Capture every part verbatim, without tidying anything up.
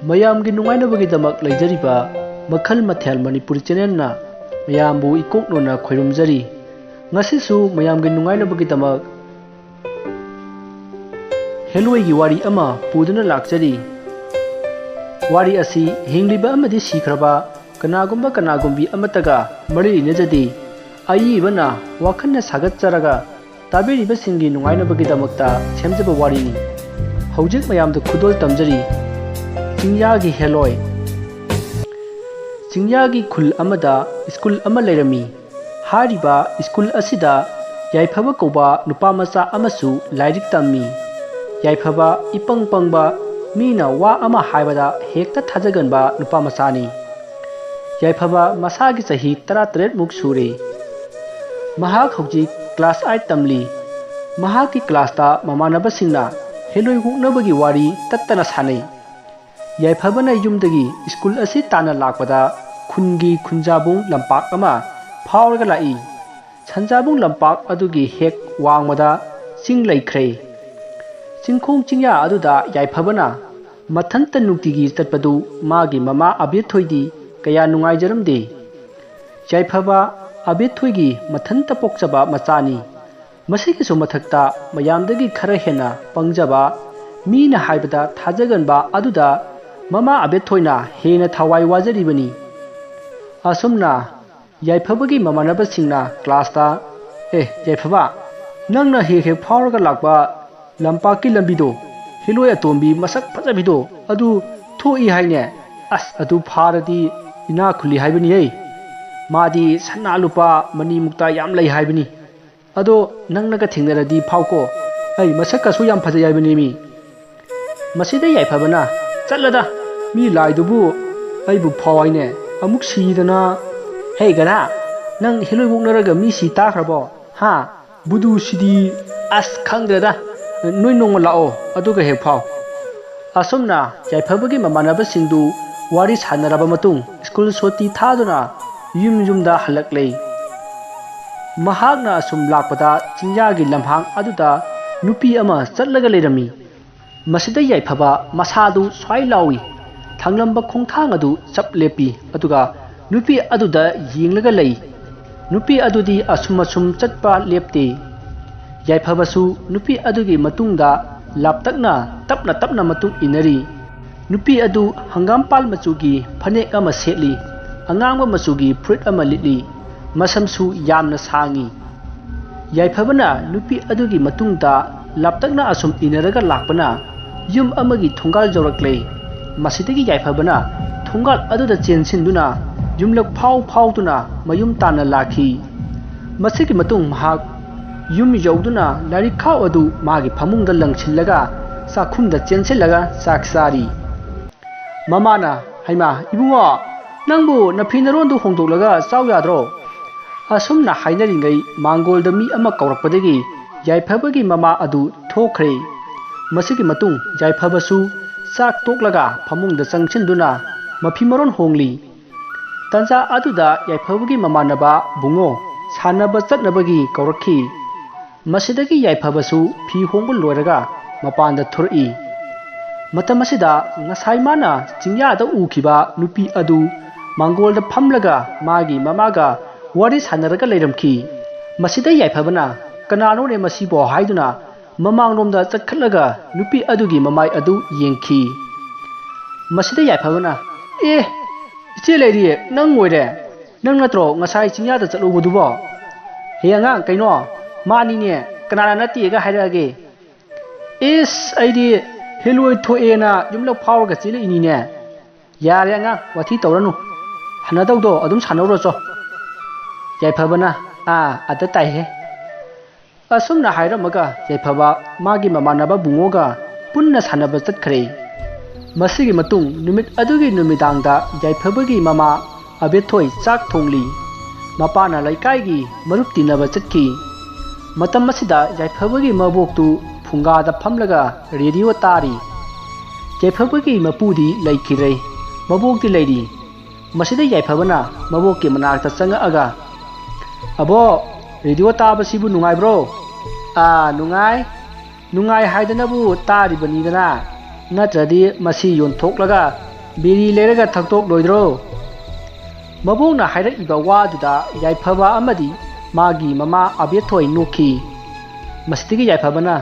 ꯃꯌꯥꯝꯒꯤ ꯅꯨꯡꯉꯥꯏꯅꯕꯒꯤꯗꯃꯛ ꯂꯩꯖꯔꯤꯕ ꯃꯈꯜ ꯃꯊꯦꯜ ꯃꯅꯤꯄꯨꯔꯤ ꯆꯦꯅꯦꯜꯅ ꯃꯌꯥꯝꯕꯨ ꯏꯀꯣꯛ ꯅꯣꯟꯅ ꯈꯣꯏꯔꯨꯝꯖꯔꯤ꯫ ꯉꯁꯤꯁꯨ ꯃꯌꯥꯝꯒꯤ ꯅꯨꯡꯉꯥꯏꯅꯕꯒꯤꯗꯃꯛ ꯍꯦꯂꯣꯏꯒꯤ ꯋꯥꯔꯤ ꯑꯃ ꯄꯨꯗꯨꯅ ꯂꯥꯛꯆꯔꯤ꯫ ꯋꯥꯔꯤ ꯑꯁꯤ ꯍꯤꯡꯂꯤꯕ ꯑꯃꯗꯤ ꯁꯤꯈ꯭ꯔꯕ ꯀꯅꯥꯒꯨꯝꯕ ꯀꯅꯥꯒꯨꯝꯕꯤ ꯑꯃꯠꯇꯒ ꯃꯔꯤ ꯂꯩꯅꯖꯗꯦ꯫ ꯑꯏꯕꯅ ꯋꯥꯈꯜꯅ ꯁꯥꯒꯠꯆꯔꯒ ꯇꯥꯕꯤꯔꯤꯕꯁꯤꯡꯒꯤ ꯅꯨꯡꯉꯥꯏꯅꯕꯒꯤꯗꯃꯛꯇ ꯁꯦꯝꯖꯕ ꯋꯥꯔꯤꯅꯤ꯫ ꯍꯧꯖꯤꯛ ꯃꯌꯥꯝꯗ ꯈꯨꯗꯣꯜ ꯇꯝꯖꯔꯤ꯫ ꯆꯤꯡꯌꯥꯒꯤ ꯍꯦꯂꯣꯏ꯫ ꯆꯤꯡꯌꯥꯒꯤ ꯈꯨꯜ ꯑꯃꯗ ꯁ꯭ꯀꯨꯜ ꯑꯃ ꯂꯩꯔꯝꯃꯤ꯫ ꯍꯥꯏꯔꯤꯕ ꯁ꯭ꯀꯨꯜ ꯑꯁꯤꯗ ꯌꯥꯏꯐꯕ ꯀꯧꯕ ꯅꯨꯄꯥ ꯃꯆꯥ ꯑꯃꯁꯨ ꯂꯥꯏꯔꯤꯛ ꯇꯝꯃꯤ꯫ ꯌꯥꯏꯐꯕ ꯏꯄꯪ ꯄꯪꯕ, ꯃꯤꯅ ꯋꯥ ꯑꯃ ꯍꯥꯏꯕꯗ ꯍꯦꯛꯇ ꯊꯥꯖꯒꯟꯕ ꯅꯨꯄꯥ ꯃꯆꯥꯅꯤ꯫ ꯌꯥꯏꯐꯕ ꯃꯁꯥꯒꯤ ꯆꯍꯤ ꯇꯔꯥꯇꯔꯦꯠ ꯃꯨꯛ ꯁꯨꯔꯦ꯫ ꯃꯍꯥꯛ ꯍꯧꯖꯤꯛ ꯀ꯭ꯂꯥꯁ ꯑꯥꯏꯠ ꯇꯝꯂꯤ꯫ ꯃꯍꯥꯛꯀꯤ ꯀ꯭ꯂꯥꯁꯇ ꯃꯃꯥꯟꯅꯕꯁꯤꯡꯅ ꯍꯦꯂꯣꯏ ꯑꯣꯛꯅꯕꯒꯤ ꯋꯥꯔꯤ ꯇꯠꯇꯅ ꯁꯥꯟꯅꯩ꯫ ꯌꯥꯏꯐꯕꯅ ꯌꯨꯝꯗꯒꯤ ꯁ꯭ꯀꯨꯜ ꯑꯁꯤ ꯇꯥꯟꯅ ꯂꯥꯛꯄꯗ ꯈꯨꯟꯒꯤ ꯈꯨꯟꯖꯥꯕꯨꯡ ꯂꯝꯄꯥꯛ ꯑꯃ ꯐꯥꯎꯔꯒ ꯂꯥꯛꯏ꯫ ꯁꯟꯖꯥꯕꯨꯡ ꯂꯝꯄꯥꯛ ꯑꯗꯨꯒꯤ ꯍꯦꯛ ꯋꯥꯡꯃꯗ ꯆꯤꯡ ꯂꯩꯈ꯭ꯔꯦ꯫ ꯆꯤꯡꯈꯣꯡ ꯆꯤꯡꯌꯥ ꯑꯗꯨꯗ ꯌꯥꯏꯐꯕꯅ ꯃꯊꯟꯇ ꯅꯨꯡꯇꯤꯒꯤ ꯆꯠꯄꯗꯨ ꯃꯥꯒꯤ ꯃꯃꯥ ꯑꯕꯦꯊꯣꯏꯗꯤ ꯀꯌꯥ ꯅꯨꯡꯉꯥꯏꯖꯔꯝꯗꯦ꯫ ꯌꯥꯏꯐꯕ ꯑꯕꯦꯊꯣꯏꯒꯤ ꯃꯊꯟꯇ ꯄꯣꯛꯆꯕ ꯃꯆꯥꯅꯤ꯫ ꯃꯁꯤꯒꯤꯁꯨ ꯃꯊꯛꯇ ꯃꯌꯥꯝꯗꯒꯤ ꯈꯔ ꯍꯦꯟꯅ ꯄꯪꯖꯕ, ꯃꯤꯅ ꯍꯥꯏꯕꯗ ꯊꯥꯖꯒꯟꯕ ꯑꯗꯨꯗ ꯃꯃꯥ ꯑꯕꯦꯊꯣꯏꯅ ꯍꯦꯟꯅ ꯊꯋꯥꯏ ꯋꯥꯖꯔꯤꯕꯅꯤ꯫ ꯑꯁꯨꯝꯅ ꯌꯥꯏꯐꯕꯒꯤ ꯃꯃꯥꯟꯅꯕꯁꯤꯡꯅ ꯀ꯭ꯂꯥꯁꯇ, "ꯑꯦ ꯌꯥꯏꯐꯕ, ꯅꯪꯅ ꯍꯦꯛ ꯍꯦꯛ ꯐꯥꯎꯔꯒ ꯂꯥꯛꯄ ꯂꯝꯄꯥꯛꯀꯤ ꯂꯝꯕꯤꯗꯣ, ꯍꯤꯂꯣꯏ ꯑꯇꯣꯝꯕꯤ ꯃꯁꯛ ꯐꯖꯕꯤꯗꯣ ꯑꯗꯨ ꯊꯣꯛꯏ ꯍꯥꯏꯅꯦ꯫ ꯑꯁ, ꯑꯗꯨ ꯐꯥꯔꯗꯤ ꯏꯅꯥꯛ ꯈꯨꯜꯂꯤ ꯍꯥꯏꯕꯅꯤꯍꯦ꯫ ꯃꯥꯗꯤ ꯁꯅꯥ ꯂꯨꯄꯥ ꯃꯅꯤ ꯃꯨꯛꯇ ꯌꯥꯝ ꯂꯩ ꯍꯥꯏꯕꯅꯤ꯫ ꯑꯗꯣ ꯅꯪꯅꯒ ꯊꯦꯡꯅꯔꯗꯤ ꯐꯥꯎꯀꯣ꯫ ꯑꯩ ꯃꯁꯛꯀꯁꯨ ꯌꯥꯝ ꯐꯖꯩ ꯍꯥꯏꯕꯅꯦꯃꯤ꯫" ꯃꯁꯤꯗ ꯌꯥꯏꯐꯕꯅ, "ꯆꯠꯂꯗ, ꯃꯤ ꯂꯥꯏꯗꯨꯕꯨ ꯑꯩꯕꯨ ꯐꯥꯎ ꯍꯥꯏꯅꯦ꯫ ꯑꯃꯨꯛ ꯁꯤꯗꯅ꯫" "ꯍꯦ ꯒꯙꯥ, ꯅꯪ ꯍꯤꯂꯣꯏ ꯑꯣꯛꯅꯔꯒ ꯃꯤ ꯁꯤ ꯇꯥꯈ꯭ꯔꯕꯣ? ꯍꯥ? ꯕꯨꯗꯨꯁꯤꯗꯤ꯫ ꯑꯁ, ꯈꯪꯗ꯭ꯔꯦꯗ, ꯅꯣꯏ ꯅꯣꯡꯃ ꯂꯥꯛꯑꯣ ꯑꯗꯨꯒ ꯍꯦꯛ ꯐꯥꯎ꯫" ꯑꯁꯨꯝꯅ ꯌꯥꯏꯐꯕꯒꯤ ꯃꯃꯥꯟꯅꯕꯁꯤꯡꯗꯨ ꯋꯥꯔꯤ ꯁꯥꯟꯅꯔꯕ ꯃꯇꯨꯡ ꯁ꯭ꯀꯨꯜ ꯁꯣꯇꯤ ꯊꯥꯗꯨꯅ ꯌꯨꯝ ꯌꯨꯝꯗ ꯍꯜꯂꯛꯂꯦ꯫ ꯃꯍꯥꯛꯅ ꯑꯁꯨꯝ ꯂꯥꯛꯄꯗ ꯆꯤꯡꯌꯥꯒꯤ ꯂꯝꯍꯥꯡ ꯑꯗꯨꯗ ꯅꯨꯄꯤ ꯑꯃ ꯆꯠꯂꯒ ꯂꯩꯔꯝꯃꯤ꯫ ꯃꯁꯤꯗ ꯌꯥꯏꯐꯕ ꯃꯁꯥꯗꯨ ꯁ꯭ꯋꯥꯏ ꯂꯥꯎꯏ꯫ ꯊꯥꯡꯂꯝꯕ ꯈꯣꯡꯊꯥꯡ ꯑꯗꯨ ꯆꯞ ꯂꯦꯞꯄꯤ, ꯑꯗꯨꯒ ꯅꯨꯄꯤ ꯑꯗꯨꯗ ꯌꯦꯡꯂꯒ ꯂꯩ꯫ ꯅꯨꯄꯤ ꯑꯗꯨꯗꯤ ꯑꯁꯨꯝ ꯑꯁꯨꯝ ꯆꯠꯄ ꯂꯦꯞꯇꯦ꯫ ꯌꯥꯏꯐꯕꯁꯨ ꯅꯨꯄꯤ ꯑꯗꯨꯒꯤ ꯃꯇꯨꯡꯗ ꯂꯥꯞꯇꯛꯅ ꯇꯞꯅ ꯇꯞꯅ ꯃꯇꯨꯡ ꯏꯟꯅꯔꯤ꯫ ꯅꯨꯄꯤ ꯑꯗꯨ ꯍꯪꯒꯥꯝꯄꯥꯜ ꯃꯆꯨꯒꯤ ꯐꯅꯦꯛ ꯑꯃ ꯁꯦꯠꯂꯤ, ꯑꯉꯥꯡꯕ ꯃꯆꯨꯒꯤ ꯐꯨꯔꯤꯠ ꯑꯃ ꯂꯤꯠꯂꯤ, ꯃꯁꯝꯁꯨ ꯌꯥꯝꯅ ꯁꯥꯡꯉꯤ꯫ ꯌꯥꯏꯐꯕꯅ ꯅꯨꯄꯤ ꯑꯗꯨꯒꯤ ꯃꯇꯨꯡꯗ ꯂꯥꯞꯇꯛꯅ ꯑꯁꯨꯝ ꯏꯟꯅꯔꯒ ꯂꯥꯛꯄꯅ ꯌꯨꯝ ꯑꯃꯒꯤ ꯊꯣꯡꯒꯥꯜ ꯌꯧꯔꯛꯂꯦ꯫ ꯃꯁꯤꯗꯒꯤ ꯌꯥꯏꯐꯕꯅ ꯊꯣꯡꯒꯥꯜ ꯑꯗꯨꯗ ꯆꯦꯟꯁꯤꯟꯗꯨꯅ ꯌꯨꯝꯂꯛ ꯐꯥꯎ ꯐꯥꯎꯗꯨꯅ ꯃꯌꯨꯝ ꯇꯥꯟꯅ ꯂꯥꯛꯈꯤ꯫ ꯃꯁꯤꯒꯤ ꯃꯇꯨꯡ ꯃꯍꯥꯛ ꯌꯨꯝ ꯌꯧꯗꯨꯅ ꯂꯥꯏꯔꯤꯛ ꯈꯥꯎ ꯑꯗꯨ ꯃꯥꯒꯤ ꯐꯃꯨꯡꯗ ꯂꯪꯁꯤꯜꯂꯒ ꯆꯥꯛꯈꯨꯝꯗ ꯆꯦꯟꯁꯤꯜꯂꯒ ꯆꯥꯛ ꯆꯥꯔꯤ꯫ ꯃꯃꯥꯅ, "ꯍꯩꯃꯥ, ꯏꯕꯨꯡꯉꯣ, ꯅꯪꯕꯨ ꯅꯐꯤ ꯅꯔꯣꯟꯗꯨ ꯍꯣꯡꯗꯣꯛꯂꯒ ꯆꯥꯎ ꯌꯥꯗ꯭ꯔꯣ?" ꯑꯁꯨꯝꯅ ꯍꯥꯏꯅꯔꯤꯉꯩ ꯃꯥꯡꯒꯣꯜꯗ ꯃꯤ ꯑꯃ ꯀꯧꯔꯛꯄꯗꯒꯤ ꯌꯥꯏꯐꯕꯒꯤ ꯃꯃꯥ ꯑꯗꯨ ꯊꯣꯛꯈ꯭ꯔꯦ꯫ ꯃꯁꯤꯒꯤ ꯃꯇꯨꯡ ꯌꯥꯏꯐꯕꯁꯨ ꯆꯥꯛ ꯇꯣꯛꯂꯒ ꯐꯃꯨꯡꯗ ꯆꯪꯁꯤꯟꯗꯨꯅ ꯃꯐꯤ ꯃꯔꯣꯟ ꯍꯣꯡꯂꯤ꯫ ꯇꯟꯖꯥ ꯑꯗꯨꯗ ꯌꯥꯏꯐꯕꯒꯤ ꯃꯃꯥꯟꯅꯕ ꯕꯨꯡꯉꯣ ꯁꯥꯟꯅꯕ ꯆꯠꯅꯕꯒꯤ ꯀꯧꯔꯛꯈꯤ꯫ ꯃꯁꯤꯗꯒꯤ ꯌꯥꯏꯐꯕꯁꯨ ꯐꯤ ꯍꯣꯡꯕ ꯂꯣꯏꯔꯒ ꯃꯄꯥꯟꯗ ꯊꯣꯔꯛꯏ꯫ ꯃꯇꯝ ꯑꯁꯤꯗ ꯉꯁꯥꯏ ꯃꯥꯅ ꯆꯤꯡꯌꯥꯗ ꯎꯈꯤꯕ ꯅꯨꯄꯤ ꯑꯗꯨ ꯃꯥꯡꯒꯣꯜꯗ ꯐꯝꯂꯒ ꯃꯥꯒꯤ ꯃꯃꯥꯒ ꯋꯥꯔꯤ ꯁꯥꯟꯅꯔꯒ ꯂꯩꯔꯝꯈꯤ꯫ ꯃꯁꯤꯗ ꯌꯥꯏꯐꯕꯅ, "ꯀꯅꯥꯅꯣꯅꯦ ꯃꯁꯤꯕꯣ?" ꯍꯥꯏꯗꯨꯅ ꯃꯃꯥꯡꯂꯣꯝꯗ ꯆꯠꯈꯠꯂꯒ ꯅꯨꯄꯤ ꯑꯗꯨꯒꯤ ꯃꯃꯥꯏ ꯑꯗꯨ ꯌꯦꯡꯈꯤ꯫ ꯃꯁꯤꯗ ꯌꯥꯏꯐꯕꯅ, "ꯑꯦ, ꯏꯆꯦ ꯂꯩꯔꯤ, ꯅꯪ ꯑꯣꯏꯔꯦ꯫ ꯅꯪ ꯅꯠꯇ꯭ꯔꯣ ꯉꯁꯥꯏ ꯆꯤꯡꯌꯥꯗ ꯆꯠꯂꯨꯕꯗꯨꯕꯣ?" "ꯍꯦ ꯑꯉꯥꯡ, ꯀꯩꯅꯣ? ꯃꯥꯅꯤꯅꯦ, ꯀꯅꯥꯅ ꯅꯠꯇꯦꯒ ꯍꯥꯏꯔꯛꯑꯒꯦ?" "ꯏꯁ, ꯑꯩꯗꯤ ꯍꯦꯂꯣꯏ ꯊꯣꯛꯑꯦꯅ ꯌꯨꯝꯂꯛ ꯐꯥꯎꯔꯒ ꯆꯦꯜꯂꯛꯏꯅꯤꯅꯦ꯫" "ꯌꯥꯔꯦ ꯑꯉꯥꯡ, ꯋꯥꯊꯤ ꯇꯧꯔꯅꯨ꯫ ꯍꯥꯟꯅꯗꯧꯗꯣ ꯑꯗꯨꯝ ꯁꯥꯟꯅꯧꯔꯣ ꯆꯣ꯫" ꯌꯥꯏꯐꯕꯅ, "ꯑꯥ, ꯑꯗ ꯇꯥꯏꯍꯦ꯫" ꯑꯁꯨꯝꯅ ꯍꯥꯏꯔꯝꯃꯒ ꯌꯥꯏꯐꯕ ꯃꯥꯒꯤ ꯃꯃꯥꯟꯅꯕ ꯕꯨꯡꯉꯣꯒ ꯄꯨꯟꯅ ꯁꯥꯟꯅꯕ ꯆꯠꯈ꯭ꯔꯦ꯫ ꯃꯁꯤꯒꯤ ꯃꯇꯨꯡ ꯅꯨꯃꯤꯠ ꯑꯗꯨꯒꯤ ꯅꯨꯃꯤꯗꯥꯡꯗ ꯌꯥꯏꯐꯕꯒꯤ ꯃꯃꯥ ꯑꯕꯦꯊꯣꯏ ꯆꯥꯛ ꯊꯣꯡꯂꯤ꯫ ꯃꯄꯥꯅ ꯂꯩꯀꯥꯏꯒꯤ ꯃꯔꯨꯞ ꯇꯤꯟꯅꯕ ꯆꯠꯈꯤ꯫ ꯃꯇꯝ ꯑꯁꯤꯗ ꯌꯥꯏꯐꯕꯒꯤ ꯃꯕꯣꯛꯇꯨ ꯐꯨꯡꯒꯥꯗ ꯐꯝꯂꯒ ꯔꯦꯗꯤꯑꯣ ꯇꯥꯔꯤ꯫ ꯌꯥꯏꯐꯕꯒꯤ ꯃꯄꯨꯗꯤ ꯂꯩꯈꯤꯗ꯭ꯔꯦ꯫ ꯃꯕꯣꯛꯇꯤ ꯂꯩꯔꯤ꯫ ꯃꯁꯤꯗ ꯌꯥꯏꯐꯕꯅ ꯃꯕꯣꯛꯀꯤ ꯃꯅꯥꯛꯇ ꯆꯪꯉꯛꯑꯒ, "ꯑꯕꯣꯛ, ꯔꯦꯗꯤꯑꯣ ꯇꯥꯕꯁꯤꯕꯨ ꯅꯨꯡꯉꯥꯏꯕ꯭ꯔꯣ?" "ꯑꯥ, ꯅꯨꯡꯉꯥꯏ꯫ ꯅꯨꯡꯉꯥꯏ ꯍꯥꯏꯗꯅꯕꯨ ꯇꯥꯔꯤꯕꯅꯤꯗꯅ꯫ ꯅꯠꯇ꯭ꯔꯗꯤ ꯃꯁꯤ ꯌꯣꯟꯊꯣꯛꯂꯒ ꯕꯤꯔꯤ ꯂꯩꯔꯒ ꯊꯛꯇꯣꯛꯂꯣꯏꯗ꯭ꯔꯣ? ꯃꯕꯣꯛꯅ ꯍꯥꯏꯔꯛꯏꯕ ꯋꯥꯗꯨꯗ ꯌꯥꯏꯐꯕ ꯑꯃꯗꯤ ꯃꯥꯒꯤ ꯃꯃꯥ ꯑꯕꯦꯊꯣꯏ ꯅꯣꯛꯈꯤ꯫ ꯃꯁꯤꯗꯒꯤ ꯌꯥꯏꯐꯕꯅ,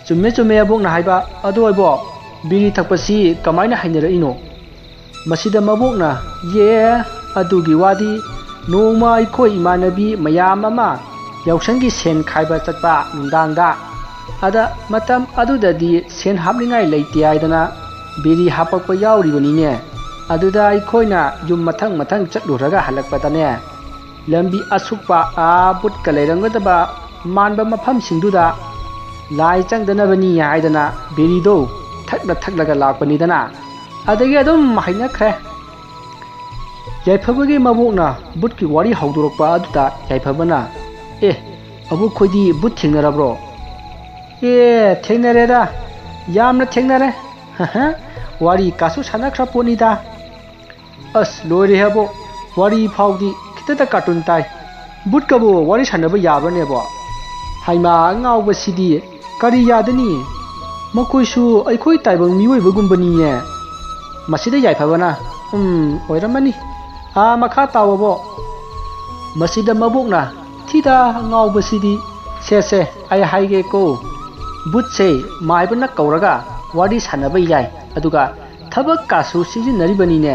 "ꯆꯨꯝꯃꯦ ꯆꯨꯝꯃꯦ ꯑꯕꯣꯛꯅ ꯍꯥꯏꯕ, ꯑꯗꯣ ꯏꯕꯣ, ꯕꯤꯔꯤ ꯊꯛꯄꯁꯤ ꯀꯃꯥꯏꯅ ꯍꯩꯅꯔꯛꯏꯅꯣ?" ꯃꯁꯤꯗ ꯃꯕꯣꯛꯅ, "ꯑꯦ, ꯑꯗꯨꯒꯤ ꯋꯥꯗꯤ ꯅꯣꯡꯃ ꯑꯩꯈꯣꯏ ꯏꯃꯥꯟꯅꯕꯤ ꯃꯌꯥꯝ ꯑꯃ ꯌꯥꯎꯁꯪꯒꯤ ꯁꯦꯟ ꯈꯥꯏꯕ ꯆꯠꯄ ꯅꯨꯡꯗꯥꯡꯗ, ꯑꯗ ꯃꯇꯝ ꯑꯗꯨꯗꯗꯤ ꯁꯦꯟ ꯍꯥꯞꯅꯤꯡꯉꯥꯏ ꯂꯩꯇꯦ ꯍꯥꯏꯗꯅ ꯕꯤꯔꯤ ꯍꯥꯄꯛꯄ ꯌꯥꯎꯔꯤꯕꯅꯤꯅꯦ꯫ ꯑꯗꯨꯗ ꯑꯩꯈꯣꯏꯅ ꯌꯨꯝ ꯃꯊꯪ ꯃꯊꯪ ꯆꯠꯂꯨꯔꯒ ꯍꯜꯂꯛꯄꯗꯅꯦ, ꯂꯝꯕꯤ ꯑꯁꯨꯛꯄ ꯑꯥ ꯕꯨꯠꯀ ꯂꯩꯔꯝꯒꯗꯕ ꯃꯥꯟꯕ ꯃꯐꯝꯁꯤꯡꯗꯨꯗ ꯂꯥꯏ ꯆꯪꯗꯅꯕꯅꯤ ꯍꯥꯏꯗꯅ ꯕꯤꯔꯤꯗꯣ ꯊꯛꯂ ꯊꯛꯂꯒ ꯂꯥꯛꯄꯅꯤꯗꯅ꯫ ꯑꯗꯒꯤ ꯑꯗꯨꯝ ꯍꯩꯅꯈ꯭ꯔꯦ꯫" ꯌꯥꯏꯐꯕꯒꯤ ꯃꯕꯣꯛꯅ ꯕꯨꯠꯀꯤ ꯋꯥꯔꯤ ꯍꯧꯗꯣꯔꯛꯄ ꯑꯗꯨꯗ ꯌꯥꯏꯐꯕꯅ, "ꯑꯦ, ꯑꯕꯣꯛꯈꯣꯏꯗꯤ ꯕꯨꯠ ꯊꯦꯡꯅꯔꯕ꯭ꯔꯣ?" "ꯑꯦ, ꯊꯦꯡꯅꯔꯦꯗ, ꯌꯥꯝꯅ ꯊꯦꯡꯅꯔꯦ꯫ ꯋꯥꯔꯤ ꯀꯥꯁꯨ ꯁꯥꯟꯅꯈ꯭ꯔ ꯄꯣꯠꯅꯤꯗ꯫" "ꯑꯁ, ꯂꯣꯏꯔꯦꯍꯦ ꯑꯕꯣꯛ, ꯋꯥꯔꯤ ꯐꯥꯎꯗꯤ ꯈꯤꯇꯗ ꯀꯥꯔꯇꯨꯟ ꯇꯥꯏ꯫ ꯕꯨꯠꯀꯕꯨ ꯋꯥꯔꯤ ꯁꯥꯟꯅꯕ ꯌꯥꯕ꯭ꯔꯅꯦꯕꯣ? ꯍꯩꯃꯥ, ꯑꯉꯥꯎꯕꯁꯤꯗꯤ ꯀꯔꯤ ꯌꯥꯗꯅꯤ? ꯃꯈꯣꯏꯁꯨ ꯑꯩꯈꯣꯏ ꯇꯥꯏꯕꯪ ꯃꯤꯑꯣꯏꯕꯒꯨꯝꯕꯅꯤꯌꯦ꯫" ꯃꯁꯤꯗ ꯌꯥꯏꯐꯕꯅ, "ꯎꯝ, ꯑꯣꯏꯔꯝꯃꯅꯤ꯫ ꯑꯥ, ꯃꯈꯥ ꯇꯥꯎꯑꯣꯕꯣ꯫" ꯃꯁꯤꯗ ꯃꯕꯣꯛꯅ, "ꯊꯤꯗ ꯑꯉꯥꯎꯕꯁꯤꯗꯤ꯫ ꯁꯦ, ꯁꯦ, ꯑꯩ ꯍꯥꯏꯒꯦꯀꯣ꯫ ꯕꯨꯠꯁꯦ ꯃꯥꯏꯕꯅ ꯀꯧꯔꯒ ꯋꯥꯔꯤ ꯁꯥꯟꯅꯕ ꯌꯥꯏ, ꯑꯗꯨꯒ ꯊꯕꯛ ꯀꯥꯁꯨ ꯁꯤꯖꯤꯟꯅꯔꯤꯕꯅꯤꯅꯦ꯫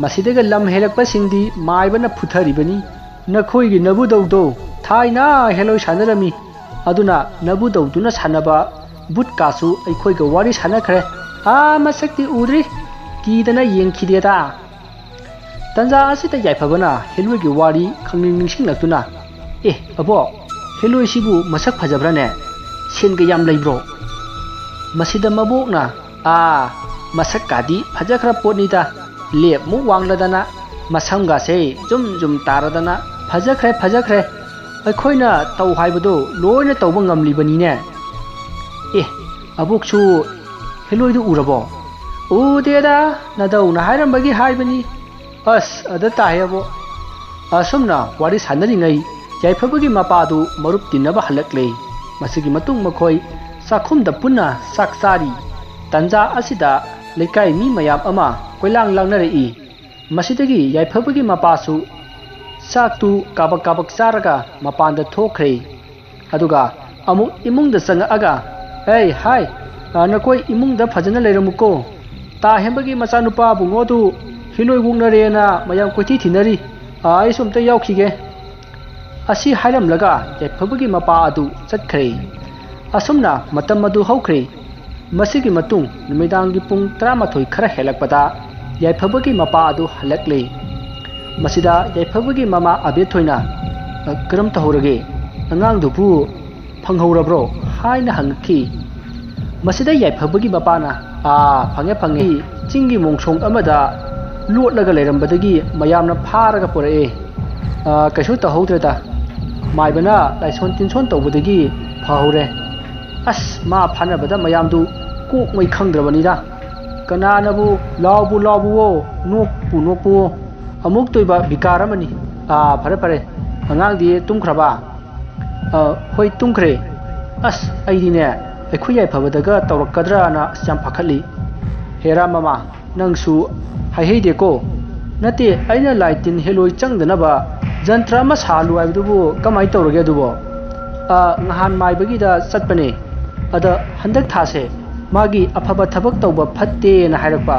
ꯃꯁꯤꯗꯒ ꯂꯝ ꯍꯦꯜꯂꯛꯄꯁꯤꯡꯗꯤ ꯃꯥꯏꯕꯅ ꯐꯨꯊꯔꯤꯕꯅꯤ꯫ ꯅꯈꯣꯏꯒꯤ ꯅꯕꯨꯗꯧꯗꯣ ꯊꯥꯏꯅ ꯍꯦꯂꯣꯏ ꯁꯥꯟꯅꯔꯝꯃꯤ꯫ ꯑꯗꯨꯅ ꯅꯕꯨꯗꯧꯗꯨꯅ ꯁꯥꯟꯅꯕ ꯕꯨꯠ ꯀꯥꯁꯨ ꯑꯩꯈꯣꯏꯒ ꯋꯥꯔꯤ ꯁꯥꯟꯅꯈ꯭ꯔꯦ꯫ ꯑꯥ, ꯃꯁꯛꯇꯤ ꯎꯗ꯭ꯔꯤ꯫ ꯀꯤꯗꯅ ꯌꯦꯡꯈꯤꯗꯦꯗ꯫" ꯇꯟꯖꯥ ꯑꯁꯤꯗ ꯌꯥꯏꯐꯕꯅ ꯍꯦꯂꯣꯏꯒꯤ ꯋꯥꯔꯤ ꯈꯪꯅꯤꯡ ꯅꯤꯡꯁꯤꯡꯂꯛꯇꯨꯅ, "ꯑꯦ ꯑꯕꯣꯛ, ꯍꯦꯂꯣꯏꯁꯤꯕꯨ ꯃꯁꯛ ꯐꯖꯕ꯭ꯔꯥꯅꯦ? ꯁꯦꯟꯒ ꯌꯥꯝ ꯂꯩꯕ꯭ꯔꯣ?" ꯃꯁꯤꯗ ꯃꯕꯣꯛꯅ, "ꯑꯥ, ꯃꯁꯛꯀꯥꯗꯤ ꯐꯖꯈ꯭ꯔ ꯄꯣꯠꯅꯤꯗ, ꯂꯦꯞꯃꯨꯛ ꯋꯥꯡꯂꯗꯅ, ꯃꯁꯝꯒꯥꯁꯦ ꯖꯨꯝ ꯖꯨꯝ ꯇꯥꯔꯗꯅ, ꯐꯖꯈ꯭ꯔꯦ, ꯐꯖꯈ꯭ꯔꯦ꯫ ꯑꯩꯈꯣꯏꯅ ꯇꯧ ꯍꯥꯏꯕꯗꯣ ꯂꯣꯏꯅ ꯇꯧꯕ ꯉꯝꯂꯤꯕꯅꯤꯅꯦ꯫ ꯑꯦ, ꯑꯕꯣꯛꯁꯨ ꯍꯦꯂꯣꯏꯗꯨ ꯎꯔꯕꯣ?" "ꯎꯗꯦꯗ, ꯅꯗꯧꯅ ꯍꯥꯏꯔꯝꯕꯒꯤ ꯍꯥꯏꯕꯅꯤ꯫" "ꯑꯁ, ꯑꯗ ꯇꯥꯏꯌꯦꯕꯣ꯫" ꯑꯁꯨꯝꯅ ꯋꯥꯔꯤ ꯁꯥꯟꯅꯔꯤꯉꯩ ꯌꯥꯏꯐꯕꯒꯤ ꯃꯄꯥꯗꯨ ꯃꯔꯨꯞ ꯇꯤꯟꯅꯕ ꯍꯜꯂꯛꯂꯦ꯫ ꯃꯁꯤꯒꯤ ꯃꯇꯨꯡ ꯃꯈꯣꯏ ꯆꯥꯛꯈꯨꯝꯗ ꯄꯨꯟꯅ ꯆꯥꯛ ꯆꯥꯔꯤ꯫ ꯇꯟꯖꯥ ꯑꯁꯤꯗ ꯂꯩꯀꯥꯏ ꯃꯤ ꯃꯌꯥꯝ ꯑꯃ ꯀꯣꯏꯂꯥꯡ ꯂꯥꯡꯅꯔꯛꯏ꯫ ꯃꯁꯤꯗꯒꯤ ꯌꯥꯏꯐꯕꯒꯤ ꯃꯄꯥꯁꯨ ꯆꯥꯛꯇꯨ ꯀꯥꯕꯛ ꯀꯥꯕꯛ ꯆꯥꯔꯒ ꯃꯄꯥꯟꯗ ꯊꯣꯛꯈ꯭ꯔꯦ꯫ ꯑꯗꯨꯒ ꯑꯃꯨꯛ ꯏꯃꯨꯡꯗ ꯆꯪꯉꯛꯑꯒ, "ꯑꯩ ꯍꯥꯏ, ꯑ, ꯅꯈꯣꯏ ꯏꯃꯨꯡꯗ ꯐꯖꯅ ꯂꯩꯔꯝꯃꯨꯀꯣ꯫ ꯇꯥ ꯍꯦꯝꯕꯒꯤ ꯃꯆꯥꯅꯨꯄꯥ ꯕꯨꯡꯉꯣꯗꯨ ꯍꯤꯅꯣꯏ ꯋꯣꯛꯅꯔꯦꯅ ꯃꯌꯥꯝ ꯀꯣꯏꯊꯤ ꯊꯤꯅꯔꯤ꯫ ꯑ, ꯑꯩꯁꯨ ꯑꯝꯇ ꯌꯥꯎꯈꯤꯒꯦ"꯫ ꯑꯁꯤ ꯍꯥꯏꯔꯝꯂꯒ ꯌꯥꯏꯐꯕꯒꯤ ꯃꯄꯥ ꯑꯗꯨ ꯆꯠꯈ꯭ꯔꯦ꯫ ꯑꯁꯨꯝꯅ ꯃꯇꯝ ꯑꯗꯨ ꯍꯧꯈ꯭ꯔꯦ꯫ ꯃꯁꯤꯒꯤ ꯃꯇꯨꯡ ꯅꯨꯃꯤꯗꯥꯡꯒꯤ ꯄꯨꯡ ꯇꯔꯥꯃꯥꯊꯣꯏ ꯈꯔ ꯍꯦꯜꯂꯛꯄꯗ ꯌꯥꯏꯐꯕꯒꯤ ꯃꯄꯥ ꯑꯗꯨ ꯍꯜꯂꯛꯂꯦ꯫ ꯃꯁꯤꯗ ꯌꯥꯏꯐꯕꯒꯤ ꯃꯃꯥ ꯑꯕꯦꯊꯣꯏꯅ, "ꯑ, ꯀꯔꯝ ꯇꯧꯍꯧꯔꯒꯦ? ꯑꯉꯥꯡꯗꯨꯕꯨ ꯐꯪꯍꯧꯔꯕ꯭ꯔꯣ?" ꯍꯥꯏꯅ ꯍꯪꯉꯛꯈꯤ꯫ ꯃꯁꯤꯗ ꯌꯥꯏꯐꯕꯒꯤ ꯃꯄꯥꯅ, "ꯑꯥ, ꯐꯪꯉꯦ, ꯐꯪꯉꯦ꯫ ꯆꯤꯡꯒꯤ ꯃꯣꯡꯁꯣꯡ ꯑꯃꯗ ꯂꯣꯠꯂꯒ ꯂꯩꯔꯝꯕꯗꯒꯤ ꯃꯌꯥꯝꯅ ꯐꯥꯔꯒ ꯄꯨꯔꯛꯑꯦ꯫ ꯑꯥ, ꯀꯩꯁꯨ ꯇꯧꯍꯧꯗ꯭ꯔꯦꯗ꯫ ꯃꯥꯏꯕꯅ ꯂꯥꯏꯁꯣꯟ ꯇꯤꯟꯁꯣꯟ ꯇꯧꯕꯗꯒꯤ ꯐꯍꯧꯔꯦ꯫ ꯑꯁ, ꯃꯥ ꯐꯥꯅꯕꯗ ꯃꯌꯥꯝꯗꯨ ꯀꯣꯛ ꯃꯩ ꯈꯪꯗ꯭ꯔꯕꯅꯤꯗ꯫ ꯀꯅꯥꯅꯕꯨ ꯂꯥꯎꯕꯨ ꯂꯥꯎꯕꯨꯋꯣ, ꯅꯣꯛꯄꯨ ꯅꯣꯛꯄꯨꯋꯣ꯫ ꯑꯃꯨꯛ ꯇꯣꯏꯕ ꯕꯤꯀꯥꯔ ꯑꯃꯅꯤ꯫ ꯑꯥ, ꯐꯔꯦ, ꯐꯔꯦ꯫ ꯑꯉꯥꯡꯗꯤ ꯇꯨꯝꯈ꯭ꯔꯕ?" "ꯑ, ꯍꯣꯏ, ꯇꯨꯝꯈ꯭ꯔꯦ꯫ ꯑꯁ, ꯑꯩꯗꯤꯅꯦ, ꯑꯩꯈꯣꯏ ꯌꯥꯏꯐꯕꯗꯒ ꯇꯧꯔꯛꯀꯗ꯭ꯔꯥꯅ ꯑꯁ ꯌꯥꯝ ꯄꯥꯈꯠꯂꯤ꯫ ꯍꯦꯔꯥ ꯃꯃꯥ, ꯅꯪꯁꯨ ꯍꯥꯏꯍꯩꯗꯦꯀꯣ꯫ ꯅꯠꯇꯦ, ꯑꯩꯅ ꯂꯥꯏ ꯇꯤꯟ ꯍꯦꯂꯣꯏ ꯆꯪꯗꯅꯕ ꯖꯟꯇ꯭ꯔ ꯑꯃ ꯁꯥꯍꯜꯂꯨ ꯍꯥꯏꯕꯗꯨꯕꯨ ꯀꯃꯥꯏꯅ ꯇꯧꯔꯒꯦ ꯑꯗꯨꯕꯣ?" "ꯑ, ꯉꯍꯥꯟ ꯃꯥꯏꯕꯒꯤꯗ ꯆꯠꯄꯅꯦ꯫ ꯑꯗ ꯍꯟꯗꯛ ꯊꯥꯁꯦ ꯃꯥꯒꯤ ꯑꯐꯕ ꯊꯕꯛ ꯇꯧꯕ ꯐꯠꯇꯦꯅ ꯍꯥꯏꯔꯛꯄ꯫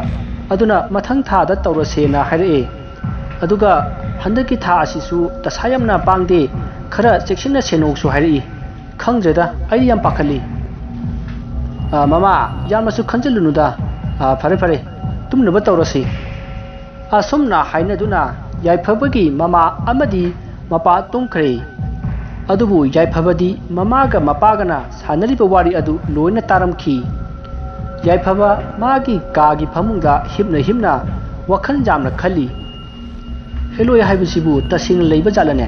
ꯑꯗꯨꯅ ꯃꯊꯪ ꯊꯥꯗ ꯇꯧꯔꯁꯦꯅ ꯍꯥꯏꯔꯛꯑꯦ꯫ ꯑꯗꯨꯒ ꯍꯟꯗꯛꯀꯤ ꯊꯥ ꯑꯁꯤꯁꯨ ꯗꯁꯥ ꯌꯥꯝꯅ ꯄꯥꯡꯗꯦ, ꯈꯔ ꯆꯦꯛꯁꯤꯟꯅ ꯁꯦꯟꯅꯧꯁꯨ ꯍꯥꯏꯔꯛꯏ꯫ ꯈꯪꯗ꯭ꯔꯦꯗ, ꯑꯩ ꯌꯥꯝ ꯄꯥꯈꯠꯂꯤ꯫" "ꯑ, ꯃꯃꯥ, ꯌꯥꯝꯅꯁꯨ ꯈꯟꯖꯤꯜꯂꯨꯅꯨꯗ꯫ ꯑ, ꯐꯔꯦ, ꯐꯔꯦ, ꯇꯨꯝꯅꯕ ꯇꯧꯔꯁꯤ꯫" ꯑꯁꯨꯝꯅ ꯍꯥꯏꯅꯗꯨꯅ ꯌꯥꯏꯐꯕꯒꯤ ꯃꯃꯥ ꯑꯃꯗꯤ ꯃꯄꯥ ꯇꯨꯝꯈ꯭ꯔꯦ꯫ ꯑꯗꯨꯕꯨ ꯌꯥꯏꯐꯕꯗꯤ ꯃꯃꯥꯒ ꯃꯄꯥꯒꯅ ꯁꯥꯟꯅꯔꯤꯕ ꯋꯥꯔꯤ ꯑꯗꯨ ꯂꯣꯏꯅ ꯇꯥꯔꯝꯈꯤ꯫ ꯌꯥꯏꯐꯕ ꯃꯥꯒꯤ ꯀꯥꯒꯤ ꯐꯃꯨꯡꯗ ꯍꯤꯞꯅ ꯍꯤꯞꯅ ꯋꯥꯈꯜ ꯌꯥꯝꯅ ꯈꯜꯂꯤ꯫ "ꯍꯦꯂꯣꯏ ꯍꯥꯏꯕꯁꯤꯕꯨ ꯇꯁꯦꯡꯅ ꯂꯩꯕ ꯖꯥꯠꯂꯅꯦ?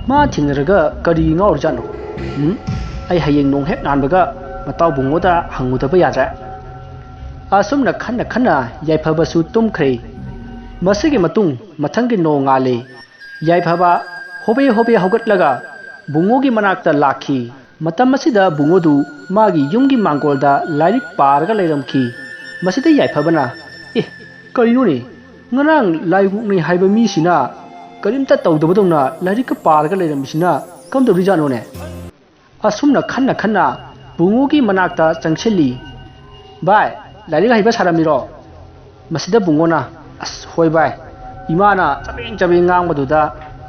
ꯃꯥ ꯊꯦꯡꯅꯔꯒ ꯀꯔꯤ ꯉꯥꯎꯔꯖꯥꯠꯅꯣ? ꯎꯝ, ꯑꯩ ꯍꯌꯦꯡ ꯅꯣꯡ ꯍꯦꯛ ꯉꯥꯟꯕꯒ ꯃꯇꯥꯎ ꯕꯨꯡꯉꯣꯗ ꯍꯪꯉꯨꯗꯕ ꯌꯥꯗ꯭ꯔꯦ꯫" ꯑꯁꯨꯝꯅ ꯈꯟꯅ ꯈꯟꯅ ꯌꯥꯏꯐꯕꯁꯨ ꯇꯨꯝꯈ꯭ꯔꯦ꯫ ꯃꯁꯤꯒꯤ ꯃꯇꯨꯡ ꯃꯊꯪꯒꯤ ꯅꯣꯡꯉꯥꯜꯂꯦ꯫ ꯌꯥꯏꯐꯕ ꯍꯣꯕꯦ ꯍꯣꯕꯦ ꯍꯧꯒꯠꯂꯒ ꯕꯨꯡꯉꯣꯒꯤ ꯃꯅꯥꯛꯇ ꯂꯥꯛꯈꯤ꯫ ꯃꯇꯝ ꯑꯁꯤꯗ ꯕꯨꯡꯉꯣꯗꯨ ꯃꯥꯒꯤ ꯌꯨꯝꯒꯤ ꯃꯥꯡꯒꯣꯜꯗ ꯂꯥꯏꯔꯤꯛ ꯄꯥꯔꯒ ꯂꯩꯔꯝꯈꯤ꯫ ꯃꯁꯤꯗ ꯌꯥꯏꯐꯕꯅ, "ꯑꯦ, ꯀꯔꯤꯅꯣꯅꯦ? ꯉꯔꯥꯡ ꯂꯥꯏ ꯋꯣꯛꯅꯩ ꯍꯥꯏꯕ ꯃꯤꯁꯤꯅ ꯀꯔꯤꯝꯇ ꯇꯧꯗꯕꯗꯧꯅ ꯂꯥꯏꯔꯤꯛꯀ ꯄꯥꯔꯒ ꯂꯩꯔꯝꯃꯤꯁꯤꯅ ꯀꯝꯗꯧꯔꯤꯖꯥꯠꯅꯣꯅꯦ?" ꯑꯁꯨꯝꯅ ꯈꯟꯅ ꯈꯟꯅ ꯕꯨꯡꯉꯣꯒꯤ ꯃꯅꯥꯛꯇ ꯆꯪꯁꯤꯜꯂꯤ꯫ "ꯚꯥꯏ, ꯂꯥꯏꯔꯤꯛ ꯍꯩꯕ ꯁꯥꯔꯝꯃꯤꯔꯣ?" ꯃꯁꯤꯗ ꯕꯨꯡꯉꯣꯅ, "ꯑꯁ, ꯍꯣꯏ ꯚꯥꯏ, ꯏꯃꯥꯅ ꯆꯕꯦꯡ ꯆꯕꯦꯡ ꯉꯥꯡꯕꯗꯨꯗ